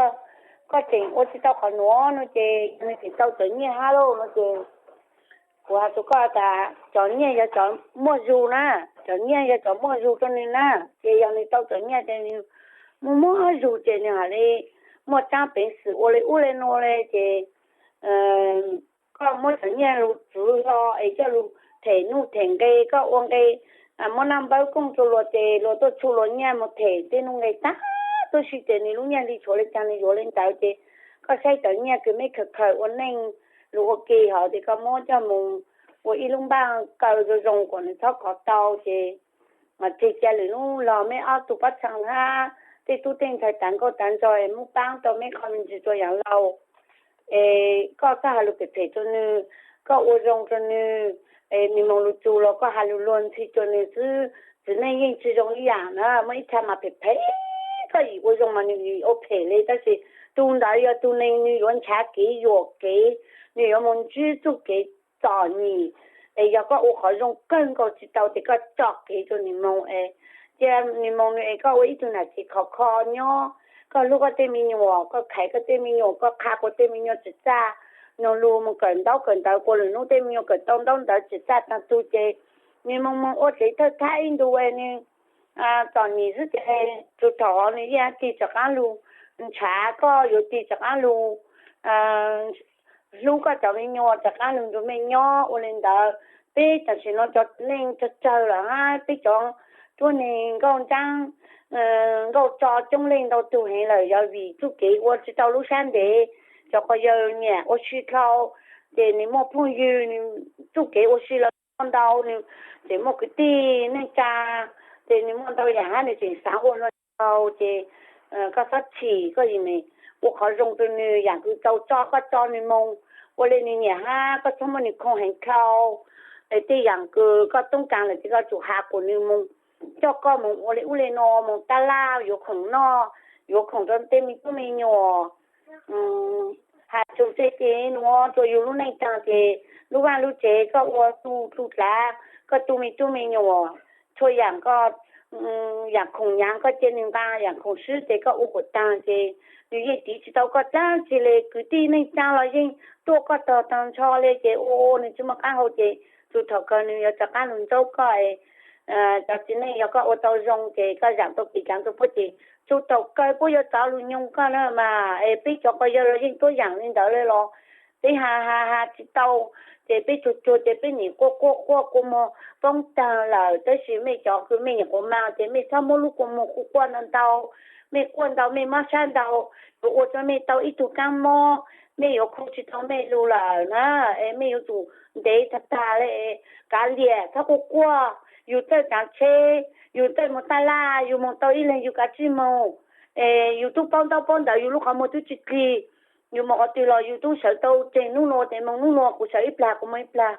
koj tseem ua tsis tau qhov nuav no ces yog nws tseem tau cov nyiaj hab lauj no ces kuv has rua koj tas cov nyiaj yog cov muaj zug na, cov nyiaj yog cov muaj zug rua nws na. Ces yog nws tau cov nyiaj ces nws muaj muaj zug ces nws mam li muaj tsaab peev xwm ua li ub li nuav li ces koj muab cov nyiaj lug txwv hlo es coj lug them nuj them nqe, koj ua nqe, muab naj npawb kooj rua luag ces luag tuaj txhua luag nyiaj mus them tej nuj nqe tag tuab si ces nws lub nyiaj li tshuav li cas nws yuav li ntawd ces koj saib cov nyiaj kws mej khaws khaws ua neej lug ua ke hov ces koj muab coj mus ua ib lub npaaj kaw zoo zoo kom nws txhob khov tau ces mas tseg ca lwm lub los mej ob tug pab txhee hab tej tub tej ntxhais tav nkauj tav nraug es muab paab tau mej qho me ntsis rua yaam laug. Es koj txhob has lug phem phem rua nws, koj ua zoo rua nws, es nws moog lug txug los koj has lug luag ntxhi rua nws xwb. Txiv neej yeej tsi zoo ib yaam na, muaj ib txha mas phem phem, koj yim ua zoo mas nws yim ua phem li, tab sis tug ntawd yog tug neeg nws yuav nrhav kev yuam kev, nws yuav moog ntsib txuj kev txom nyem. Es yog koj ua qhov zoo kawg nkaus tsis tau ces koj tso kev rua nws moog es, cia nws moog nws es koj ua ib tug nam tsev khov kho nyob, koj hlub koj tej me nyuam, koj khaiv koj tej me nyuam, koj qha kuas tej me nyuam tsim txaj, nug lug moog kawm ntaub kawm ntawv kuas lwm nub tej me nyuam kawm tau ntaub ntawv tsim txaj taag tug ces nws moog moog ua tsev thawj thab ib ntus es nws txom nyem xwb ces tug thaum nws yeej tig rov qaab lug nrhav koj, yuav tig rov qaab lug hlub koj cov me nyuam, rov qaab lug nrug mej nyob ua li ntawd. Peb tam sim no cov txiv neej tsawg tsawg lawm hab peb cov tuab neeg nkauj ntsaab nkauj tso coob leej ntau tug heev lawm, yog vim txuj kev ua tsis tau lub sab ntev. Cov quas yawg nyam ua si dlhau ces nws muaj phooj ywg, nws txuj kev ua si los muaj ntau, nws tseem muaj kwv tij neej tsa, ces nws muaj ntau yaam hab nws tseem xaav ua hlua tau ces koj txhob chim, koj yeej ua qhov zoo rua nws, yaam kws tau tso koj tso nws moog, ua li nws nyam hab koj txhob muab nws khoom heev dlhau. Es tej yaam kws koj toob kaas lawm ces koj tsum has kuas nws moog, coj koj moog ua li ub li no, moog taj laj yuav khoom noj, yuav khoom rua tej me tub me nyuam. Has txug tej ces nuav rua yug lub neej taag ces lub vaaj lub tsev koj ua tu tu dlaav, koj tu me tub me nyuam, txhua yaam koj yam khoom nyav koj cia nws nqa yam khoom swb ces koj ua kuam tag ces nws yeej tiv tsis tau koj dab tsi li. Kwv tij neej tsa los yeej tuaj koj tog tag nrho li ces ua ua nws tsis muaj qab hau ces txug thaum kawg nws yuav rov qab lug ntxub koj. Cov txiv neej yog koj ua tau zoo ces koj zam tau kev cav tau puab ces txug thaum kawg puab yuav rov lug nyoog koj na mas. Es peb cov quas yawg los yeej tuab yam li ntawd li los peb has has has tsis tau ces peb tsuag tsuag ces peb nim quaj quaj quaj kua muag poob tag lawm. Tab sis mej cov kws mej nyuam qhuav mag ces mej txhob muab lub kua muag quaj quaj ntau ntau. Mej quaj ntau mej mob sab ntau yuav ua rua mej tau ib tug kaab mob, mej yuav khu tsis tau mej lug lawm na. Es mej yuav tsum ntev tag tag li, kav liam txhob quaj quaj. Yus txawj tsav tsheb, yus txawj moog taj laj, yus moog tau ib leeg yus kav tsij moog. Es yus tub paub ntaub paub ntawv, yus lub qhov muag tub tsis qig, yus moog qhov twg los yus tub sawv tau tseeg nub nua ces moog nub nua, kuv sawv ib plag kuv moog ib plag.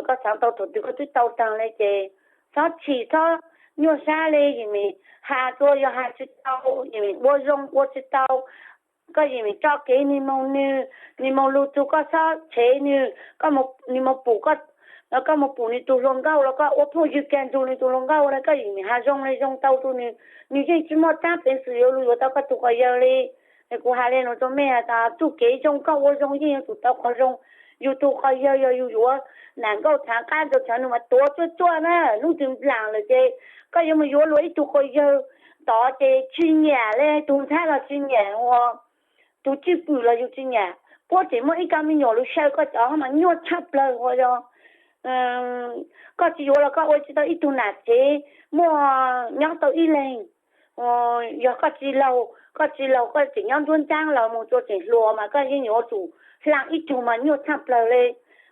Koj xaav tau thaum twg koj twb tau taag le ces txhob chim txhob nyuaj sab le. Yim has rua yog has tsis tau, yim ua zoo ua tsis tau, koj yim tso kev nwg moog nwg, nwg moog lug txug koj txhob tshev nwg, nwg moog pum koj, koj moog pum nwg tug hluas nkauj los koj ua phooj ywg kag nrug nwg tug hluas nkauj na, koj yim has zoo le zoo tau rua nwg, nwg yeej tsis muaj taab peev xwm yuav lug yuav tau koj tug quas yawg li. Kuv has le nuav rua mej has tas txuj kev zoo koj ua zoo yeej yuav tsum tau qhov zoo. Yus tug quas yawg yog yus yuav nam nkauj txhaav qab rua txhaav nug mas tuav tsuaj tsuaj na, nub twg nplaam lawm ces koj yuav mus yuav luag ib tug quas yawg tod ces tsis nyam le, tug ntxhab los tsis nyam ua, tug cwj pwm los yus tsis nyam. Puab tseem muaj ib co me nyuam lug saw koj cov mas nyuaj tshaj plawg ua yog koj tsis yuav los koj ua tsis tau ib tug nam tsev muaj nyob tau ib leeg. Yog koj tsis laug, koj tsis laug koj tseem nyob nruab nraab los mus rua tseem hluas mas koj yeej yuav tsum hlaa ib tug mas nyuaj tshaj plawg le.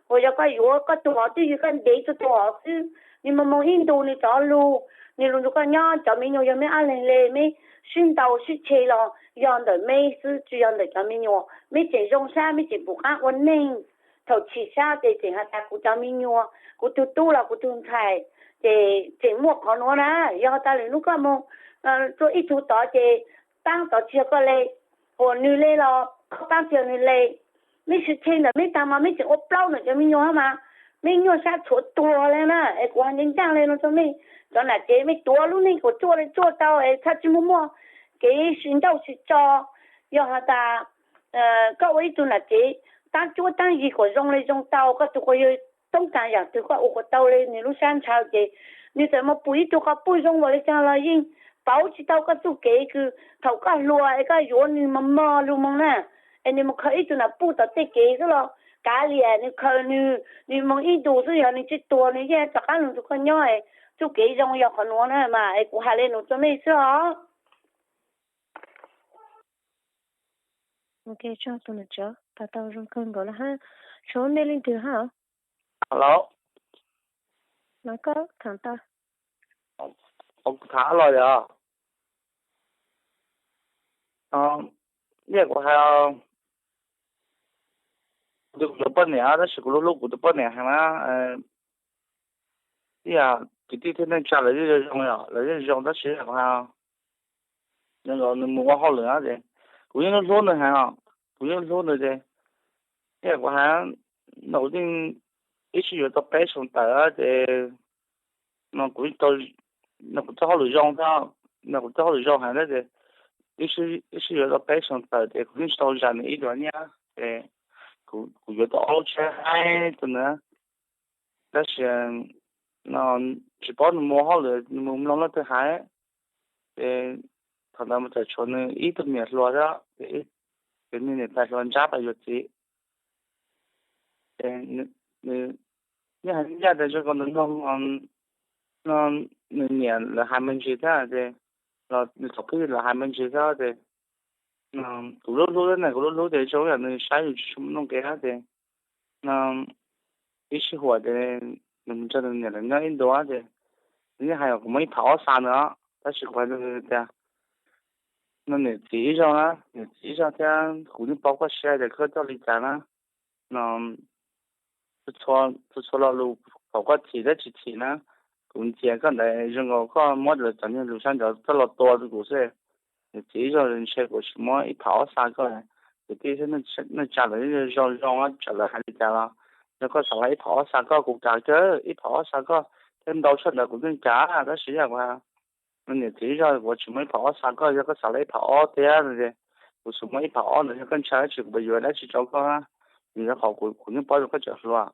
Uas yog koj yuav koj tug hov twj ywm koj ntev tug hov xwb, nwg moog moog ib ntus nwg rov lug, nwg lug nrug koj nyob, cov me nyuam yog meb ob leeg le, meb sib ntaus sib tshe los yog ntawm meb xwb tsis yog ntawm cov me nyuam. Meb tseem zoo sab meb tseem pum qaab ua neej. Thaum chim sab ces tseem has tas kuv cov me nyuam, kuv tug tub los kuv tug ntxhais, ces tseem muaj qhov nuav na. Yog tas lwm nub koj moog rua ib tug tod ces taab tod tsis yog koj le, uas nwg le los koj taab tsis yog nwg le. Meb sib tshe ntawm meb taag mas meb tseem ua plaub ntawm cov me nyuam mas meb nyuaj sab tshuav tuag le na. Es kuv has ncaaj ncaaj le nuav rua mej, cov nam tsev mej tuav lub neej kuas tsuaj le tsuaj tau es txhaj tsis muaj muaj kev sib nrauj sib tso. Yog has tas koj ua ib tug nam tsev taab cuab taab yig kuas zoo le zoo tau, koj tug quas yawg toob taag yaam twg koj ua kuas tau le, nwg lub sab ntshaw ces nwg txawm moog pum ib tug quas puj zoo npaum le caag los yeej pauv tsis tau koj txuj kev kws thaum koj hluas es koj yuav nwg mog mog lug moog na. Es nwg moog khaws ib tug nam puj tom tej kev xwb los kav liam, nwg khaws nwg, nwg moog ib ntus xwb yog nwg tsis tuag nwg yeej rov qaab lug nrug koj nyob. Txuj kev zoo yog qhov nuav na mas es kuv has le nuav rua mej xwb os. Ok, tsaug tus niam tsev, tas tau zoo kawg nkaus lawm hab. Tshuav mej leej twg hab? Los koj tham tau. Kuv tham los yog, ib yam kuv hais, kuv twb kuv tus poj niam tab sis kuv hlub hlub kuv tus poj niam heev na. Ib yam kwv tij thiab neej tsa lawv yeej zoo zoo, lawv yeej zoo tab sis kuv hais, nws mus ua hauj lwm ces kuv yeej hlub hlub nws heev os, kuv yeej hlub nws ces ib yam kuv hais, no kuv yeej ib sij yuav tau peb xyoo tawm ces no kuv, no kuv txoj hauj lwm zoo thiab, no kuv txoj hauj lwm zoo heev thiab ces ib sij yuav tau peb xyoo tawm ces kuv yeej tsis tau zam nws ib duas nyiaj ces kuv yuav tau ob lub tsheb haib rau nws. Tab sis no tsis paub nws mus hauj lwm nws mus mloog leej twg hais. Ces thaum ntawd mas txawm tshuav nws ib tug niam hluas thiab, ces nws niam tais hluas ntsab pais yuav txiv. Ces nws yeej hais ncaj tias zoo nkaus nws mloog no nws niam lawv hais me ntsis thiab ces los nws thaum pib lawv hais me ntsis thiab ces kuv lub hlub thiab na, kuv lub hlub ces zoo yam nws saib yus tsis tshua muaj nuj nqis ces no ib sij huam ces nws mus nrog nws niam lawv nyob ib ntus ces nws yeej hais kom kuv muab ib phav ob xa nws os, tab sis kuv hais rau nws tias no niam txiv ib zaug na, niam txiv ib zaug thiab kuv yeej paub koj siab tias koj coj li cas na. No txhua txhua lo lus thaum koj chim thiab tsis chim na, kuv ntxias koj ntawd zoo nkaus koj muab lawv cov niag lus sab nraud coj los tua rau kuv xwb. Niam txiv ib zaug ntshe kuv tsis muab ib phav ob xa koj. Kwv tij thiab neej tsa lawv zoo zoo tsam lawv hais li cas los yog koj xav ib phav ob xa koj kuv kav kawg, ib phav ob xa koj thiab ntau tshaj ntawd kuv yeej kav, tab sis yog kuv Nws niam txiv zog kuv tsis muaj ib phav ob xa koj, yog koj xav li ib phav ob thiab no ces kuv xub muaj ib phav ob ntawd, yog koj ntshaw dab tsi kuv yuav dab tsi rau koj, nws yog qhov kuv kuv nyob paub rau koj tseem hluas.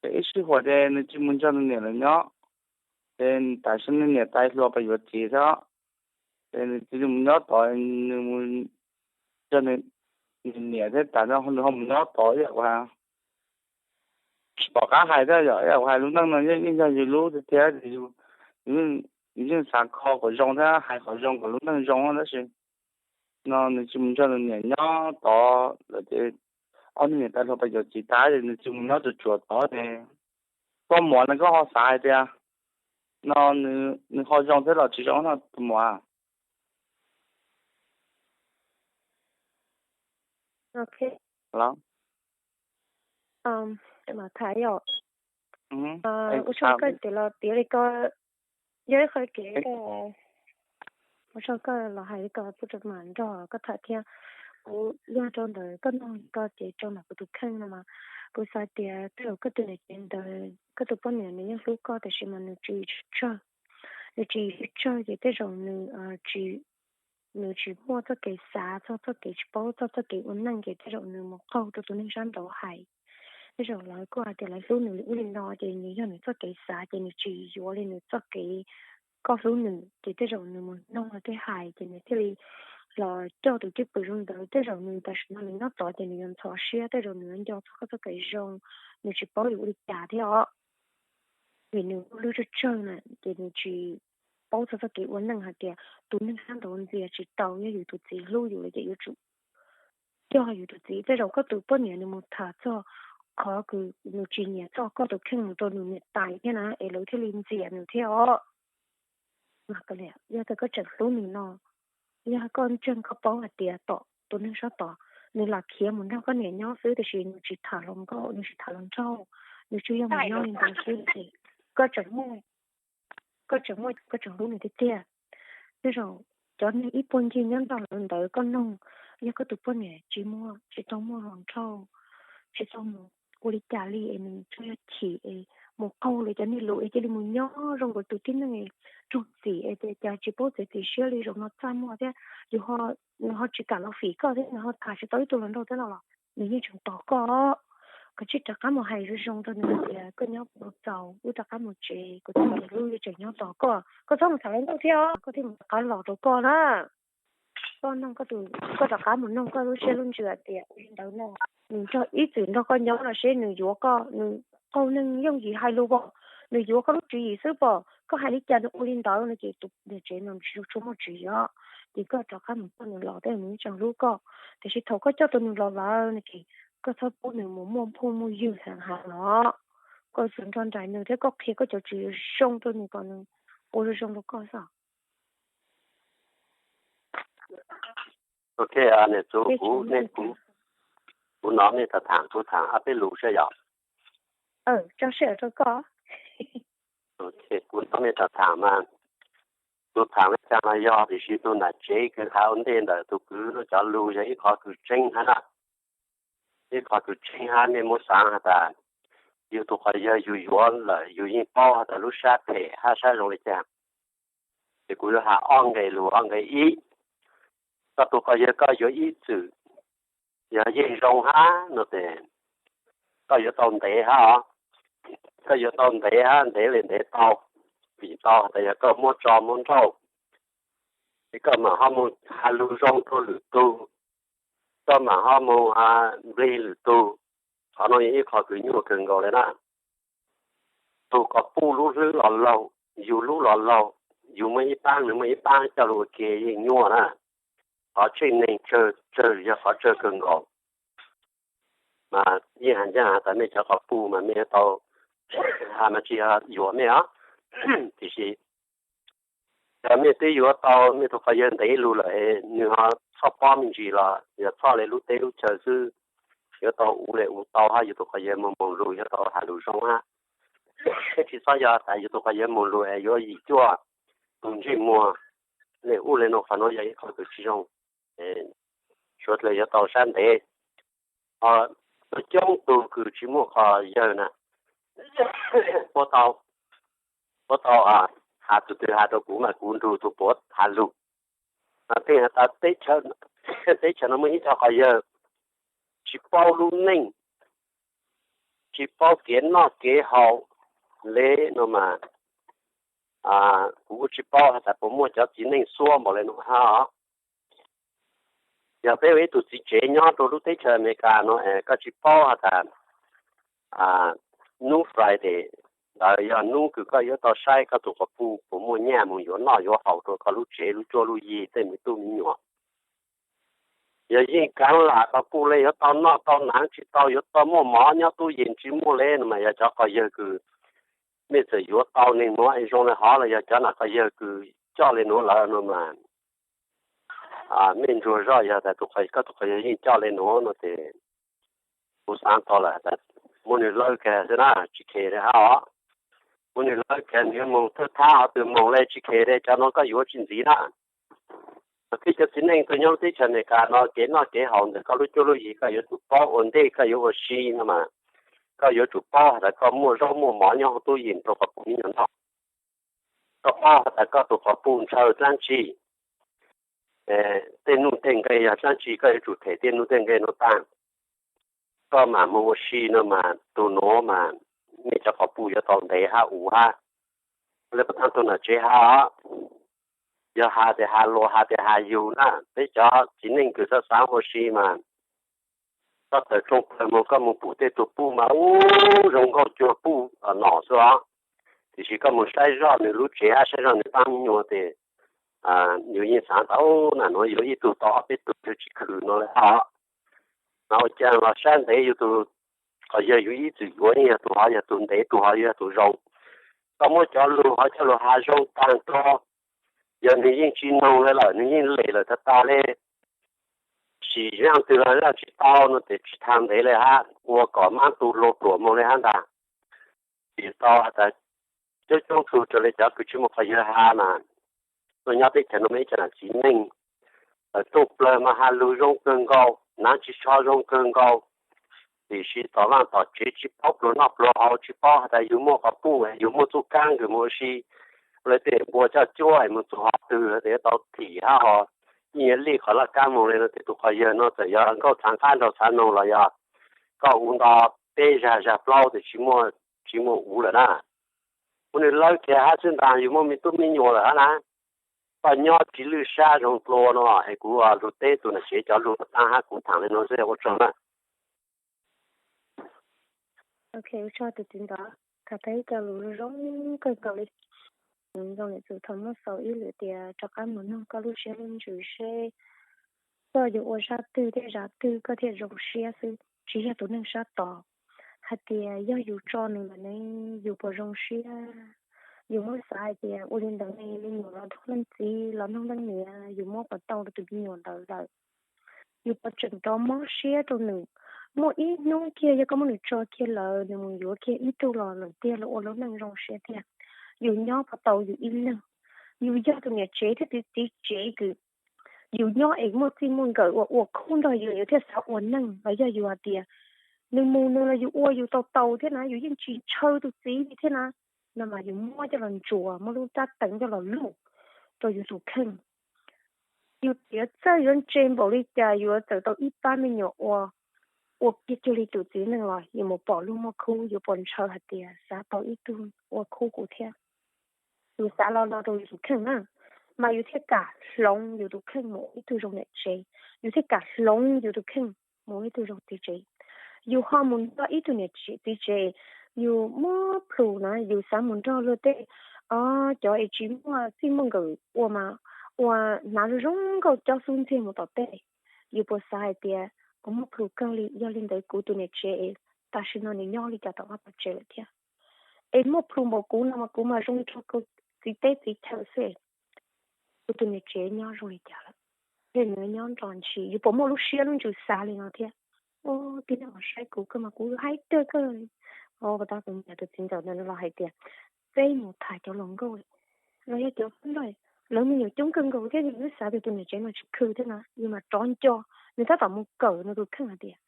Ces ib sij huam ces nws cia li mus nrog nws niam lawv nyob, ces tam sim nws niam tais hluas pab yuav txiv thiab, ces nws cia li mus nyob tod, nws mus nrog nws niam thiab tas no nws ho mus nyob tod ib yam uas tsis pom qab hais thiab yom, ib yam uas hais lub neej no yeej yog yus lub tiag tiag, yus yeej xav kho kom zoo thiab hais kom zoo kom lub neej zoo tab sis no nws cia li mus nrog nws niam nyob tod lawm ces ob niag niam tais hluas pab yuav txiv tas ces nws cia li mus nyob tsuas tsuas tod ces koj muam no koj ho xav hais tias no nws ho zoo thiab los tsis zoo no tus muam? Los, ua tsaug koj tias los piav li ko, yog ib qho kev, ua tsaug koj los hais li ko kuv mam nrog koj tham thiab. Kuv yog rau ntawm koj nug li ko ces rau ntawm kuv tus kheej no mas kuv xav tias tej zaum koj tus niam tsev ntawd, koj tus poj niam nws yeej hlub koj tiam sis mas nws tsis tsawg, nws tsis tsawg ces tej zaum nws tsis, nws tsis muaj txoj kev xav txog txoj kev, tsis paub txog txoj kev ua neej ces tej zaum nws mus qaug rau tus neeg sab nraud hais. Tej zaum lawv kuj hais tias lawv hlub nws li ub li no ces nws yog nws txoj kev xav ces nws tsis yuav li nws txoj kev, koj hlub nws ces tej zaum nws mus noog lawv tej hais ces nws thiaj li los coj tus cwj pwm zoo ntawd. Tej zaum nws tam sim no nws nyob tod ces nws yuav ntxhov siab, tej zaum nws yuav nco txog koj txoj kev zoo, nws tsis paub yuav ua li cas thiab os. Vim nws muaj lub tsawg tsawg na ces nws tsis paub txog txoj kev ua neej hais tias tus neeg sab nraud ntxias tsis tau, yog yus tus txiv hlub yus lawm ces yuav tsum coj yus tus txiv. Tej zaum koj tus poj niam nws mus tham txog qhov kws nws tsis nyiam txog koj tus kheej mus rau nws niam tais thiab na es lawv thiaj li ntxias nws thiab os. Yog tias koj tseem hlub nws no, yog koj ntseeg koj paub hais tias tom tus neeg sab tod nws lam khiav mus nrog koj niam nyob xwb tiam sis nws tsis tham hluas nkauj, nws tsis tham hluas nraug, nws tsuas yog mus nyob li ntawd xwb ces koj tseem muaj, koj tseem muaj, koj tseem hlub nws tiag tiag. Tej zaum cov neeg ib puag ncig nyob nrog lawv ntawd koj noog, yog koj tus poj niam tsis muaj, tsis tau muaj hluas nraug, tsis tau mus ua li cas li es nws tsuas yog chim es mus qaug lawv cov niag lus es cia li mus nyob zoo nkaus tus tib neeg raug txim es tias cas tsis paub txiav txim siab li, zaum no txaj muag thiab yus ho, nws ho tsis kam los fim koj thiab nws ho tham tsis tau ib tug hluas nraug thiab no los nws yeej tseem tos koj. Koj tsij rov qab mus hais zoo zoo rau nws hais tias koj nyob puas tau txaus, wb rov qab mus tsev, kuv tus txiv hlub yeej tseem nyob tos koj, koj txhob mus tham hluas nkauj thiab os, koj thiaj mus rov qab los rau koj na. Koj noog koj tus, koj rov qab mus noog koj lub siab lub ntsws hais tias ua li ntawd no, nws nrog ib txwm nrog koj nyob no seb nws yuav koj, nws qaug neeg yooj yim hais lus pom, nws yuav koj lub tswv yim xwb pom, koj hais li cas nws ua li ntawd no ces tus niam tsev no tsis tshua muaj tswv yim os. Ces koj rov qab mus coj nws los tej nws yeej tseem hlub koj, tiam sis thaum koj coj tus nws los lawm no ces koj txhob pub nws mus muaj phooj muaj ywg heev heev no. Koj tsuas nrog nraim nws thiab koj qhia koj cov tswv yim zoo rau nws kom nws ua zoo zoo rau koj xwb. Ok, niam txiv, kuv, nej kuv, kuv hnov nej tham tham, kuv tham ob peb lus saib yom. Tso sij hawm rau koj. Ok, kuv hnov nej tham tham mas tus tham li cas los yog, tiam sis tus nam tsev kws hais ua ntej ntawm tus kwv lub cov lus yog ib qho kws tseeb hab na. Ib qho kws tseeb hab, nej muab xaav has tas yus tus quas yawg yus yuav lawm yus yeej paub has tas lub sab phem hab sab zoo li cas. Ces kuv yuav has ob nqe lus, ob nqe ib, koj tus quas yawg koj yuav ib txwm yog yeej zoo hab no ces koj yuav tau ntev hab os. Koj yuav tau ntev hab, ntev li ntev tau, vim tau has tas yog koj muab tso muab nrauj, es koj mam ho mus has lus zoo rau lwm tug, koj mam ho mus nplig lwm tug. Qhov no yog ib qho kws nyuaj kawg nkaus li na. Tug quas puj lub hlwb los laug, yus lub los laug, yus muaj ib paab nws muaj ib paab coj lug ua ke yeej nyuaj na. Qhov tseeb neeg tsawg tsawg yog qhov tsawg kawg nkaus. Mas yeej has ncaj has tas mej cov quas puj mas mej yuav tau has mas tsis yog yuam mej os. Tiam sis yog mej twb yuav tau mej tus quas yawg ntev lug lawm, nws ho txhob pob me ntsis los yog txhob le lub teb lub chaw xwb, yuav tau ua le ua tau hab, yus tus quas yawg moog moog lug yuav tau has lug zoo hab. Tsis txhob yog tas yus tus quas yawg moog lug es yuav yim cuaj tug ntsej muag le ub le nuav, qhov nuav yog ib qho kws tsis zoo. Suav dlawg yuav tau sab ntev. Ho coob tug kws tsis muaj quas yawg na, puab tau, puab tau Tus twg has rau kuv mas kuv nrug tus puav has lug. Pheej has tas teb chaws no muaj ib co quas yawg tsis paub lub neej, tsis paub kev noj kev haus le no mas, kuv kuj tsis paub has tas puas muaj cov txiv neej xuab npaum le no hab. Yog peb ua ib tug txiv tsev nyob rau lub teb chaws Amelikas no es koj tsis paub has tas nub Friday ntawd yog nub kws koj yuav tau saib koj tus quas puj puas muaj nyaj mus yuav noj yuav haus rau koj lub tsev lub cuab lub yig tej me tub me nyuam. Yog yeej kaav lam quas puj le yuav tau noj tau hnav, tsis tau yuav tau muaj mov nyob tub yees tsis muaj le no mas yog cov quas yawg kws mej txawm yuav tau neeg nuav es zoo le hov los yog cov nam quas yawg kws coj le nuav lawm no mas mej ntsuag zoj yog tas koj tus quas yawg yeej coj le nuav no ces kuv xaav tau lawm tas muab nwg lawb kag xwb na, tsis khes le hab os. Muab nwg lawb kag, nwg yuav moog thawj thab hov twg moog le tsis khes le, cov nuav koj yuav tsis ntxiv na. Tib cov txiv neej tug nyob lub teb chaws Amelikas no kev noj kev haus ntawm koj lub cuab lub yig koj yuav tsum paub ua ntej koj yuav ua si no mas koj yuav tsum paub has tas koj muaj zaub muaj mov nyob huv tub yees rau quas puj me nyuam noj. Koj paub has tas koj tus quas puj ntshaw dlaab tsi, tej nuj tej nqe yog dlaab tsi, koj yuav tsum them tej nuj tej nqe nuav taag, koj mam moog ua si no mas tug nuav mas mej cov quas puj yuav tau ntev hab uv hab. Le puag thaab tug nam tsev has, yog has tes has luas has tes has yug na, peb cov txiv neej kws xaav xaav ua si mas koj tawm rooj plawg moog koj moog pum tej tug puj mas ub zoo nkauj cuag puj nom xwb os. Tiam sis koj moog saib zoj nwg lub tsev hab saib zoj nwg paab me nyuam tes yug yeej xaav tas nam nuav yuav ib tug tau ob peb tug twg tsis khwm no le hab. Mas ua caag los saib ntev yug tug quas yawg yug ib txwm yuav yeej yog tug hov yog tug ntev, tug hov yog tug zoo. Koj muab cov lug hov coj lug has zoo taag rua, yog nwg yeej tsis noog le lawm nwg yeej lem lawm tag tag le, sim zaaj twg los zaaj tsis tau no tes tsis thaag ntev le hab, ua kom maab tu hluas pluam moog le hab ntag. Tsis tau has tas coob coob tug raws le cov kws tsis muaj quas yawg has mas tuaj nyob teb chaws no mas ib co nam txiv neej tawm rooj plawg mas has lug zoo kawg nkaus, hnav tsis tsho zoo kawg nkaus, tiam sis tom vaaj tom tsev tsis paub pluag noj pluag haus, tsis paub has tas yug muaj quas puj yug muaj txuj kaab kws moog ua si. Lawv tej npua coj cuab es moog txug hov twg tes yuav tau thim hab ho, yeej yuav lij qhov laj kaab moog le no tes tus quas yawg no txawm yog nkauj txhav qab nraug txhav noog los yog koj ua nto peb zag zag plaub tes tsis muaj uv lawm na. Muab nwg lawb kiag hab xwb ntaag, yug muaj me tub me nyuam lawm hab na. Koj nyob tsis lwj sab zoo dlua no es kuv lug teb tus nam tsev cov lug taag hab kuv thaam le nuav xwb ua tsaug na. Ok, ua tsaug tus txiv ntxawm, tham tau ib co lus zoo kawg nkaus li. Zoo li txug thaum muab xaus ib lwm tias rov qab mus noog koj lub siab lub ntsws seb koj yuav ua zaj twg thiab zaj twg koj thiaj zoo siab xwb, tsis yog tus neeg sab tod. Hais tias yog yus tso nws lawm ne, yus puas zoo siab? Yus muab xav hais tias ua li ntawd ne me nyuam los noog leej txiv los noog leej niam, yus muab puas tau rau tus me nyuam ntawd lawm? Yus puas tseem rov mob siab rau nws? Muaj ib hnub kiag yog koj muab nws tso kiag lawm nws mus yuav kiag ib tug los lawm tiag los ua lub neej zoo siab tiag. Yus nyob puas tau yus ib leeg? Yus yog tus niam tsev thiab tus txiv tsev kws yus nyob es muaj txij muaj nkawm uas ua khub nrog yus, yus thiaj xav ua neej. Los yog yus hais tias nws mus nws los yus ua yus tau tau thiab na, yus yeej tsis ntshaw tus txiv li thiab na, no mas yus muab coj los ntsuas, muab lub rab teev coj los luj rau yus tus kheej. Yus tiav txawj yuav ntse npaum li cas yuav txawm tau ib pab me nyuam ua, ua kiag cuag li tus txiv neej los yus mus pom lub muaj khub, yus puas ntshaw hais tias xav tau ib tug ua khub kuv thiab? Yus xav los no rau yus tus kheej na, mas yus thiaj kam hloov yus tus kheej mus ua ib tug zoo niam tsev, yus thiaj kam hloov yus tus kheej mus ua ib tug zoo txiv tsev. Yus ho mus nrog ib tug niam txiv tsev, yus muab plhus na, yus xav mus nrog luag tej, o, cov es tsis muaj txij muaj nkawm ua mas, ua hnav zoo zoo nkauj cob xub ntxiag mus tom tej. Yus puas xav hais tias kuv muaj plhus kawg li, yog li ntawd kuv tus niam tsev es tam sim no nws nyob li cas tom vaj tom tsev lawm thiab? Es muaj plhus npaum kuv no mas kuv mas zoo rau txiv teb txiv chaw xwb. Kuv tus niam tsev nyob zoo li cas lawm? Yog nws nyob nrog ntsis, yus puas muaj lub siab lub ntsws xav li no thiab? Tib neeg uas saib kuv kawg mas kuv hais rau kawg. Ua tau tus niam tus txiv ntxawm ntawd los hais tias peb mus tham cov hluas nkauj los yog cov nplog, lawv me nyuam coob kawg nkaus thiab, yus xav tias tus niam tsev no tsis khw thiab na, yus mas rov nco, nws tab tom mus kawm nws tus kheej hais tias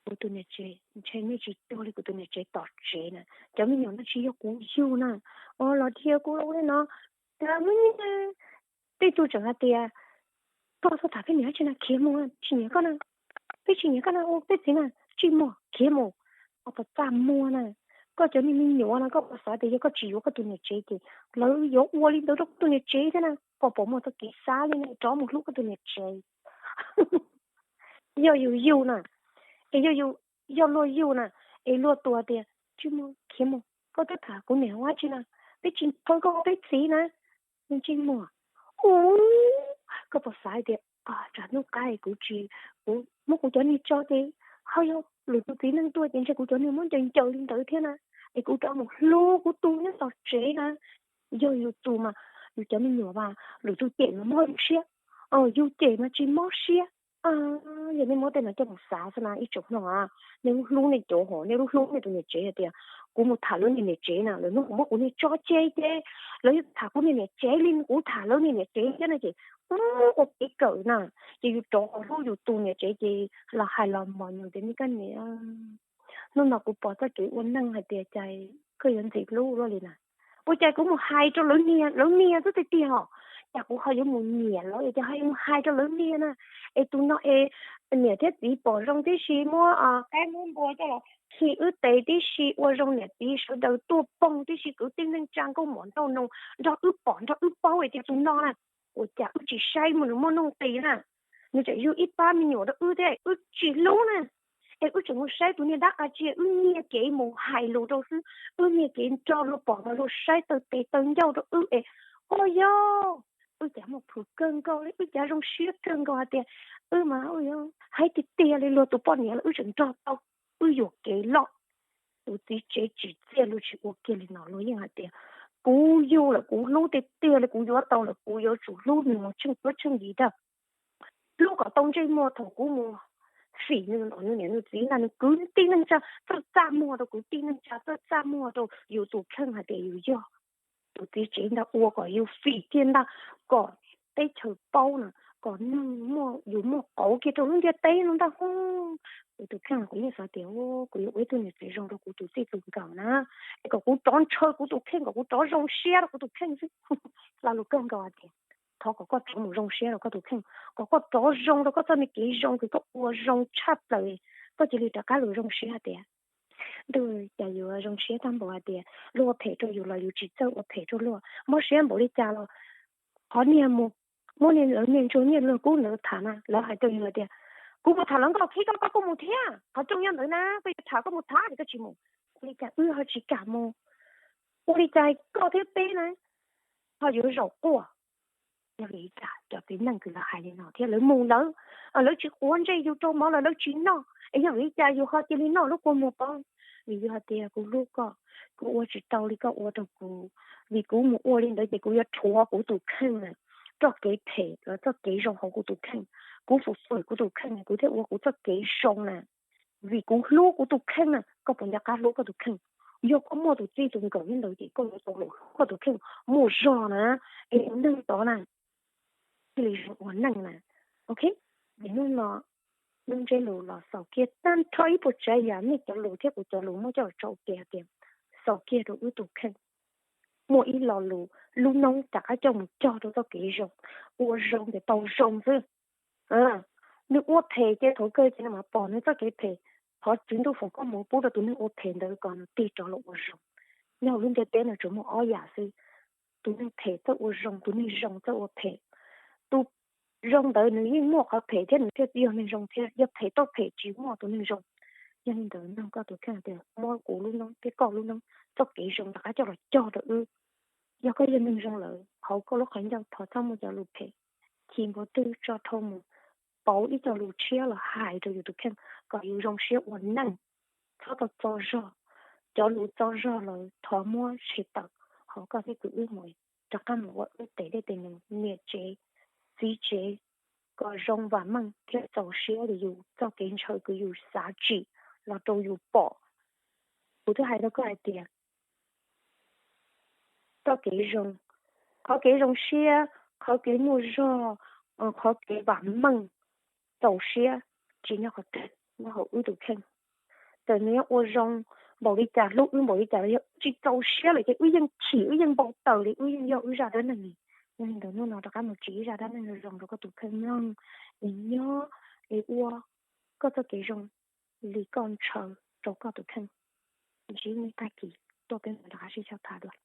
Kuv tus niam tsev ntshe nej tsis cuag li kuv tus niam tsev tom tsev na. Cov me nyuam no tsis yog kuv yug na, o los dhia kuv ua li no. Lawv muab nyiag, tej tug tseem hais tias, koj txhob tham peb niam dab tsi na, khiav mus, tsis nyiam koj na, peb tsis nyiam koj na, ua peb txiv na, tsis muaj, khiav mus. Koj puas txaj muag na, koj cov niag me nyuam no koj puas xav tias yog koj tsis yuav koj tus niam tsev ces lawv yuav ua li ntawd rau koj tus niam tsev thiab na, koj puas muaj txoj kev xav li na, rov mus hlub koj tus niam tsev. Yog yus yug na, es yog yus, yog luag yug na, es luag tus hais tias tsis muaj, khiav mus, koj twb tham kuv niam ua dab tsi na, peb tsis nyiam koj ua peb txiv na, tsis muaj. U, koj puas xav tias tsam hnub qab kuv tsis, kuv muab kuv cov niag tso ces ho yog lwm tus txiv neej tuaj ces ntshe kuv cov niag muab ncaws ncaws li ntawd thiab na, es kuv rov mus hlub kuv tus nyob tom tsev na. Yog yus tus mas, yus cov me nyuam mas lwm tus cem mas mob siab, yus cem mas tsis mob siab. Yog nej muab tej no coj mus xav xwb na ib tsoom mloog, nej lub hlub nej cov hom, nej lub hlub nej tus niam tsev hais tias kuv mus tham lawv niag niam tsev na, lawv hnub kuv muab kuv niag tso tseg ces lawv yuav tham kuv niag niam tsev li kuv tham lawv niag niam tsev thiab no ces ua kev kawm na, ces yus rov hlub yus tus niam tsev ces los hais los mos nyus tias nej koj niam, hnub no kuv pom txoj kev ua neej hais tias cas koj yuav ntxim hlub luaj li na. Ua cas kuv mus hais rau lawv niag, lawv niag xwb tiag tiag os, cas kuv ho yuav mus nyiam lawv es ces ho yuav mus hais rau lawv niag na. Es tus no es niam thiab txiv pom zoo tib si muab qaib muab npua coj los khi wb tes tib si, ua zoo niam txiv sawv daws tuaj poog tib si, kwv tij neej tsa nkauj muam nraug nus nrog wb pom nrog wb paub es tias tus no na, ua cas wb tsis saib mus nws muaj nuj nqis na, nws tseem yug ib pab me nyuam rau wb thiab wb tsis hlub na. Es wb tseem mus saib tus niag dab qas tsiaj, wb nyiag kev mus hais lus rau xwb, wb nyiag kev nrog luag pom mas luag saib taw tes taw ncauj rau wb es, ua yog wb cas muaj plhus kawg nkaus li, wb cas zoo siab kawg nkaus hais tias wb mas ua yog haib tiag tiag li, luag tus poj niam los wb tseem nrog tau, wb yuam kev loj. Tus txiv tsev tsim txiaj luag tsis ua kiag li no, luag yeej hais tias kuv yug lawm kuv hlub tiag tiag li, kuv yuav tau lawm kuv yuav tsum hlub nws mus tsheej cuab tsheej yig ntag. Hlub kom tau ntsej muag thaum kuv mus fim nws niam nws txiv ntag, nws kwv tij neej tsa txawj txaj muag rau, kwv tij neej tsa txawj txaj muag rau yus tus kheej hais tias yus yog tus txiv tsev ntag, ua kom yus fim kiag ntag, kom teb chaws paub na, kom neeg muaj, yus muaj qauv kiag rau lub ntiaj teb no ntag. Kuv tus kheej kuv yeej xav tias kuv yuav ua ib tug niam tsev zoo rau kuv tus txij tus nkawm na, es kom kuv rov ntshaw kuv tus kheej, kom kuv rov zoo siab rau kuv tus kheej xwb. Lo lus kawg nkaus hais tias thov kom koj rov mus zoo siab rau koj tus kheej, kom koj rov zoo rau koj txoj me kev zoo kws koj ua zoo tshaj plaws, koj cia li rov qab los zoo siab hais tias, ntuj, cas yuav zoo siab tag npaum hais tias luag ua phem rau yus los yus tsis txawj ua phem rau luag, mob siab npaum li cas los qhov niag mus muab niag lawv niag ntsuag niag luag kub ntawd tham na, lawv hais rau yus hais tias kuv mus tham lawv nkauj khib koj, koj kuj mus thiab, qhov rooj nyob ntawd na, koj yuav tham koj mus tham ces koj tsis mus. Ua li cas wb ho tsis kam mus? Ua li cas koj thiab peb na ho yuav zaum quaj? Yog vim li cas cov txiv neej kws lawv hais li no thiab? Lawv mus lawv, lawv tsis quav ntsej yus rau mov los lawv tsis noj, es yog vim li cas yus ho cia li noj lub kua muag pob? Vim yus hais tias kuv hlub koj, kuv ua tsis tau li koj ua rau kuv. Vim kuv mus ua li ntawd ces kuv yuav rhuav kuv tus kheej na, txoj kev phem los txoj kev zoo hauv kuv tus kheej. Kuv fwm fwm kuv tus kheej kuv thiaj ua kuv txoj kev zoo na. Vim kuv hlub kuv tus kheej na, koj puas nco qab hlub koj tus kheej? Yog koj muaj tus txij tus nkawm li ntawd ces koj yuav tau hlub koj tus kheej, muaj zog na, es tus neeg tod na thiaj li zoo ua neej na. Ok, es hnub no lub ntsiab lus los xaus kiag tag nrho ib puas tsav yam, nej cov lus thiab kuv cov lus muab coj los tso ua ke hais tias xaus kiag rau wb tus kheej. Muaj ib lo lus, lub noob rov qab coj mus cog rau txoj kev zoo, ua zoo ces tau zoo xwb. Nws ua phem ces thaum kawg ces nws mam pom nws txoj kev phem. Thov Tswv Ntuj foom koob hmoov pub rau tus neeg ua phem ntawd kom nws tig rov los ua zoo. Nyob hauv lub ntiaj teb no tsuas muaj ob yam xwb, tus neeg phem txawj ua zoo, tus neeg zoo txawj ua phem. Tus zoo ntawd nws yeej muaj qhov phem thiab nws thiaj yog neeg zoo thiab, yog phem tau phem tsis muaj tus neeg zoo. Yog li ntawd nug koj tus kheej tias muab kuv lub noob thiab koj lub noob txoj kev zoo rov qab coj los cog rau wb. Yog koj yog neeg zoo lawm, hauv koj lub qhov ncauj thov txhob muaj cov lus phem, chim npaum twg tso dhau mus, pauv ib co lus tshiab los hais rau yus tus kheej kom yus zoo siab ua neej, txhob tau txo zog. Cov lus txo zog lawm thov muab tshem tawm hauv koj thiab kwv wb mus, rov qab mus ua wb tes dej tes num, niam tsev, txiv tsev, kom zoo vam meej thiab txaus siab li yus txoj kev ntshaw kws yus xav tsim los rau yus pom. Kuv twb hais rau koj hais tias txoj kev zoo, qhov kev zoo siab, qhov kev muaj zog, qhov kev vam meej, txaus siab tsis nyob qhov twg, nyob hauv wb tus kheej. txawm nws yuav ua zoo npaum li cas, hlub wb npaum li cas los yog tsis txaus siab lawm ces wb yeej chim, wb yeej npau taws li, wb yeej yog wb zaj dab neeg li. Yog li ntawd hnub no rov qab mus tsim ib zaj dab neeg zoo rau koj tus kheej mloog, es nyob es ua koj txoj kev zoo li koj ntshaw rau koj tus kheej. Ntsib nej tag kis tuaj peb mam rov qab sib cog tham dua.